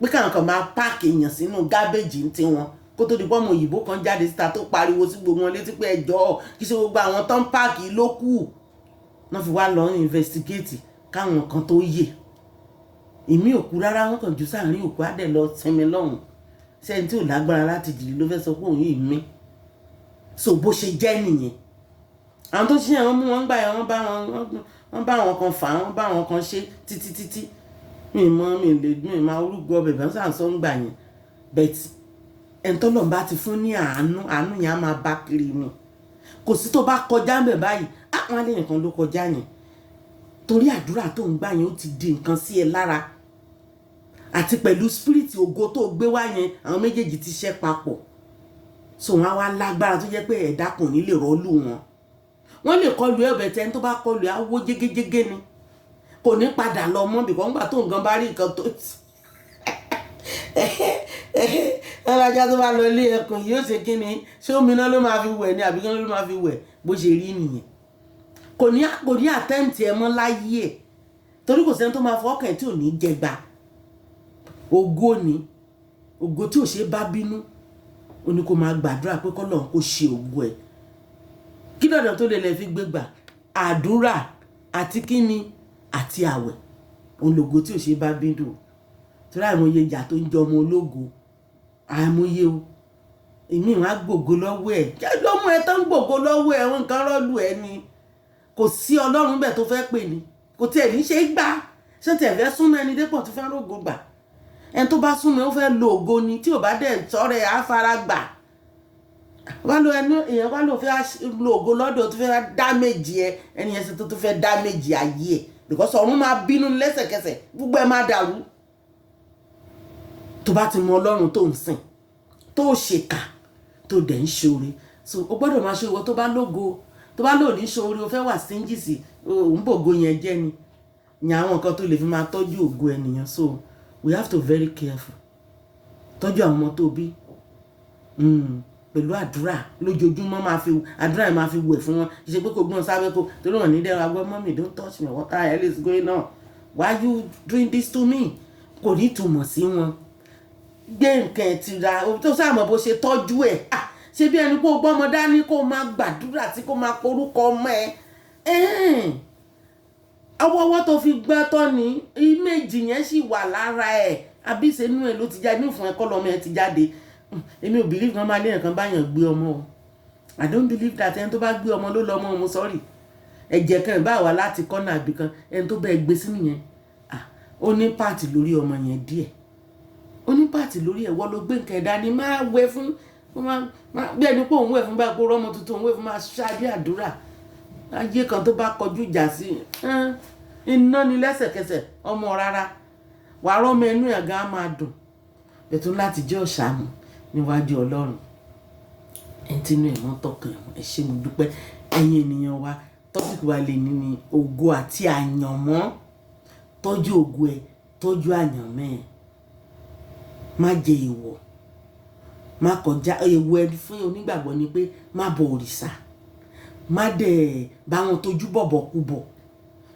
pé káwọn kan máa pack èèyàn sínú garbage ń tiwọn. Kó tó di pọ́nmọ òyìnbó kan jáde síta tó pariwo sí gbogbo wọn létí pé ẹjọ́, kí ṣe gbogbo àwọn tó ń pack ló kù wọ́n fi wá lọ investigate káwọn kan tó yè. Ìmí òkú rárá, wọn kàn jù sáàrin òkú, á dẹ̀ lọ sinmi lọ́hùn. Sẹ́ni tí ò lágbára láti dìde ló fẹ́ sọ pé òun yìí mí. So bó ṣe jẹ́ nìyẹn. Àwọn tó ṣiṣẹ́, wọn mú wọn gbà yẹn, wọ́n bá wọn kan fà, wọ́n bá wọn kan ṣe títí títí. Mi mọ mi lè mi máa orúkọ bẹ̀bẹ̀ sàn sọ ń gbà yẹn, but ẹni tọ́lọ́run bá ti fún ní àánú, àánú yẹn á máa bá kiri ni. Kò sí tó bá kọjá ń bẹ̀ báyìí, ah. Wọn á lè nǹkan ló kọjá yẹn, torí àdúrà tó ń gbà yẹn, ó ti di nǹkan sí ẹ lára, àti pẹ̀lú spirit ògo tó gbé wá yẹn, àwọn méjèèjì ti ṣẹ́ papọ̀. So wọn á wá lágbára tó jẹ́ pé ẹ̀dá kò ní lè rọ́ọ̀lù wọn. Wọ́n lè kọlu ẹ ọbẹ̀ tẹ́ni tó bá kọlu ẹ á wó jégéjégé ni, kò ní padà lọ mọ́ bìkọ́ ńgbà tó nǹkan bá rí nǹkan tó ti alájà tó bá lọ ilé ẹkùn yóò ṣe kí ni? Ṣé omi náà ló máa fi wẹ̀ ni, àbí kí ló máa fi wẹ̀? Bó ṣe rí nìyẹn. Kò ní attempt ẹ mọ́ láyé ẹ̀, torí kò sẹ́ni tó máa fọwọ́ kàn ẹ́ tí ò ní jẹgba. Ògo ni, ògo tí ò ṣe bá bínú. Ó ní kó máa gbàdúrà pé kọ́lọ́run kó ṣe ògo ẹ̀. Kí lọ́dọ̀ tó lè lè fi gbé gbà? Àdúrà àti kíni? Àti àwẹ̀. Òun lògo tí ò ṣe bá bínú, torí àìmọye ìyà tó ń jẹ ọmọ ológo, àìmọye o. Èmi ìwọ̀n á gbògo lọ́wọ́ ẹ̀ ló mú ẹ tó ń gbògo lọ́wọ́ ẹ̀. Nǹkan rọ́ọ̀lù ẹ ni, kò sí Ọlọ́run bẹ́ẹ̀ tó fẹ́ pè ní, kò tiẹ̀ ní ṣe é gbà. Ṣé tiẹ̀ fẹ́ súnmọ́ ẹni dépò tó fẹ́ rògo gbà? Ẹni tó bá súnmọ́, ó fẹ́ lo ògo ni. Tí ò bá dẹ̀ sọ́rẹ́, á fara gbà. Wá lo ẹnu èèyàn, wá ló fẹ́ lo ògo lọ́dọ̀ tó fẹ́ damage ẹ, ẹni yẹn ṣe tó fẹ́ damage ayé ẹ, because ọ̀run máa bínú lẹ́sẹ̀kẹsẹ̀, gbogbo ẹ máa dàrú. Tó bá ti mọ Ọlọ́run tó ń sìn, tó ṣèkà, tó dẹ̀ ń ṣoore, so o gbọ́dọ̀ máa ṣe. Ìwọ tó bá lógo, tó bá lò ní ṣoore, o fẹ́ wà síńjìsì, òun bògo yẹn jẹ́ ni ní àwọn nǹkan tó lè fi máa tọ́jú ògo ẹnìyàn. So we have to very careful. Tọ́jú àwọn ọmọ tó bí pẹ̀lú àdúrà lójoojúmọ́. Máa fi àdúrà yẹn, máa fi wẹ̀ fún wọn. Ṣe pé kò gbọ́n sábẹ́ kó torí wọn ní dẹ́rọ agbọ́. "Mommy, don't touch me. What the hell is going on? Why you doing this to me?" Kò ní ìtumọ̀ sí wọn. Gbé nǹkan ẹ̀ ti ra tó sáàmọ̀ bó ṣe tọ́jú ẹ̀. Ṣe bí ẹni pé o gbọ́mọ dání, kó máa gbàdúrà tí kó máa porúkọ ọmọ ẹ̀. Ọwọ́wọ́ tó fi gbọ́ tọ́ ni image yẹn sì wà lára ẹ̀, àbí ìṣẹ́nu ẹ̀ ló ti jáde ní ìfún ẹ̀kọ́ lọ́mọ ẹ̀ ti jáde. Èmi ò believe kan máa lé nǹkan báyàn gbé ọmọ o. I don't believe that. Ẹni tó bá gbé ọmọ ló lọ ọmọ ọmọ. Sorry, ẹ̀jẹ̀ kan bá wà láti kọ́nà àbí kan, ẹni tó bẹ́ẹ̀ gbé sínú yẹn, ó ní part lórí ọmọ yẹn díẹ̀, ó ní part lórí ẹ̀. Wọ́n ló gbé nǹkan ẹ̀dá ni máa wẹ̀ fún bí ẹni pé òun wẹ̀ fún báyìí, kó rọ́mọ tuntun òun wẹ̀ fún, máa ṣáájú àdúrà. Ayé kan tó bá kọjú ìjà sí iná ni lẹ́sẹ̀kẹsẹ̀. Ọmọ rárá, wàá rọ́mọ ẹnu ẹ̀ gan á máa dùn bẹ̀tún láti jẹ́ ọ̀ṣàmù níwájú Ọlọ́run. Ẹni tí inú ẹ̀ mọ́ tọkàn ẹ̀. Ṣé mo dúpẹ́, ẹ̀yin ènìyàn wa. Topic wa lè ní ní ògo àti àyànmọ́. Tọ́jú ògo ẹ̀, tọ́jú àyànmọ́ ẹ̀. Má jẹ èèwọ̀, má kọjá èèwọ̀ ẹ. Fún onígbàgbọ́ ni pé má bọ òrìṣà, má dẹ̀ bá wọn tójú bọ̀bọ̀ kú bọ̀.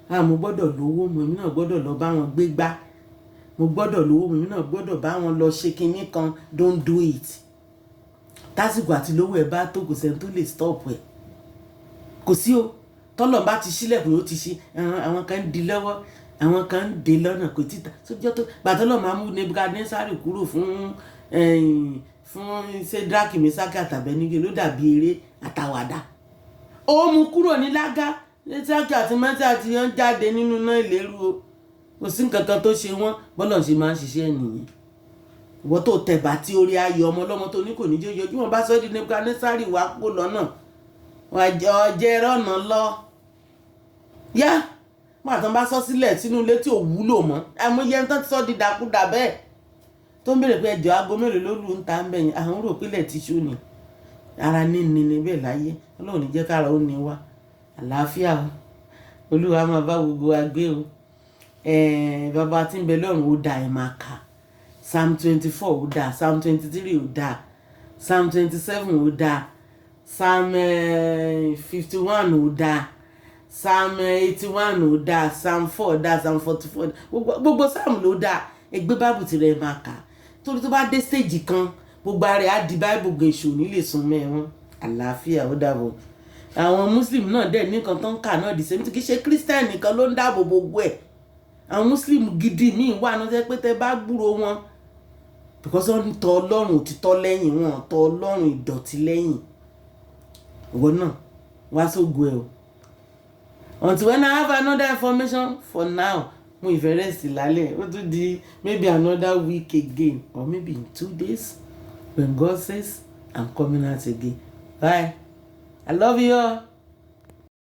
Ah, mo gbọ́dọ̀ lówó, mo èmi náà gbọ́dọ̀ lọ bá wọn gbé gbá, mo gbọ́dọ̀ lówó, èmi náà gbọ́dọ̀ bá wọn lọ ṣe kinní kan. Don't do it. Tásìkò àti lówó ẹ bá tó, kò sẹ́ni tó lè stop ẹ, kò sí o. Tọ́lọ̀ bá ti ṣílẹ̀kùn, ó ti ṣí. Àwọn kan ń di lọ́wọ́, àwọn kan ń dè lọ́nà, kò tí ta sójọ́ tó gbàtọ́lọ̀ máa mú Nebukadnesari kúrò fún Ṣédrákì, Mísákì àtàbẹ́nígè, ló dàbí eré àtàwàdà. Ó mú kúrò ní lágá. Ṣédrákì àti Mẹ́sà àti yẹn jáde nínú iná ìléru o, kò sí nǹkan kan tó ṣe wọ́n. Bọ́lọ̀ ṣe máa ń ṣiṣẹ́ nìyẹn. Ìwọ tó tẹ̀bà tí orí ayọ̀ ọmọ ọlọ́mọ tó ní kò ní jẹ́ ojú wọn bá sọ di Nebukadnesari, wàá kó lọ́nà, wàá jẹ́ rọ́nà lọ yá. Wọ́n àtàn bá sọ sílẹ̀ sínú ilé tí ò wúlò mọ́, àìmọye ẹni tán ti sọ di dàkúdà bẹ́ẹ̀, tó ń béèrè pé ẹjọ́, aago mélòó ló lù ń ta ń bẹ̀yìn? Àwọn rò pílẹ̀ ti ṣú ni. Ara níní ni bẹ́ẹ̀ láyé. Ọlọ́run ní jẹ́ kára ó ní wá. Àlàáfíà o, Olúwa máa bá gbogbo wa gbé o. Bàbá tí ń bẹ lọ́run, ó dáa. Ẹ̀ máa kà Psalm 24, ó dáa. Psalm 23, ó dáa. Psalm 27, ó dáa. Psalm 51, ó dáa. Psalm 81, ó dáa. Psalm 4 dáa. Psalm 44, gbogbo psalm ló dáa. Ẹgbẹ́ báàbù tirẹ̀ máa kà, torí tó bá dé stage kan, gbogbo ara ẹ̀ á di báìbù gan, èṣù ní lè sún mẹ́wọ́n. Àlàáfíà, ó dàbọ̀. Àwọn Muslim náà dẹ̀ ní nǹkan tó ń kà náà, the same thing. Kì í ṣe Christian nìkan ló ń dáàbò gbogbo ẹ̀. Àwọn Muslim gidi míì wà náà jẹ́ pé tẹ́ bá gbúrò wọn, because wọ́n ń tọ Ọlọ́run òtítọ́ lẹ́yìn, wọn tọ Ọlọ́run ìdọ̀tí lẹ́yìn. Ìwọ náà wá sógo ẹ o. Until when I have another information, for now mo ìfẹ́ rest lálẹ́. Ó tún di maybe another week again, or maybe in 2 days, when God says I'm coming out again. Bye, I love you all.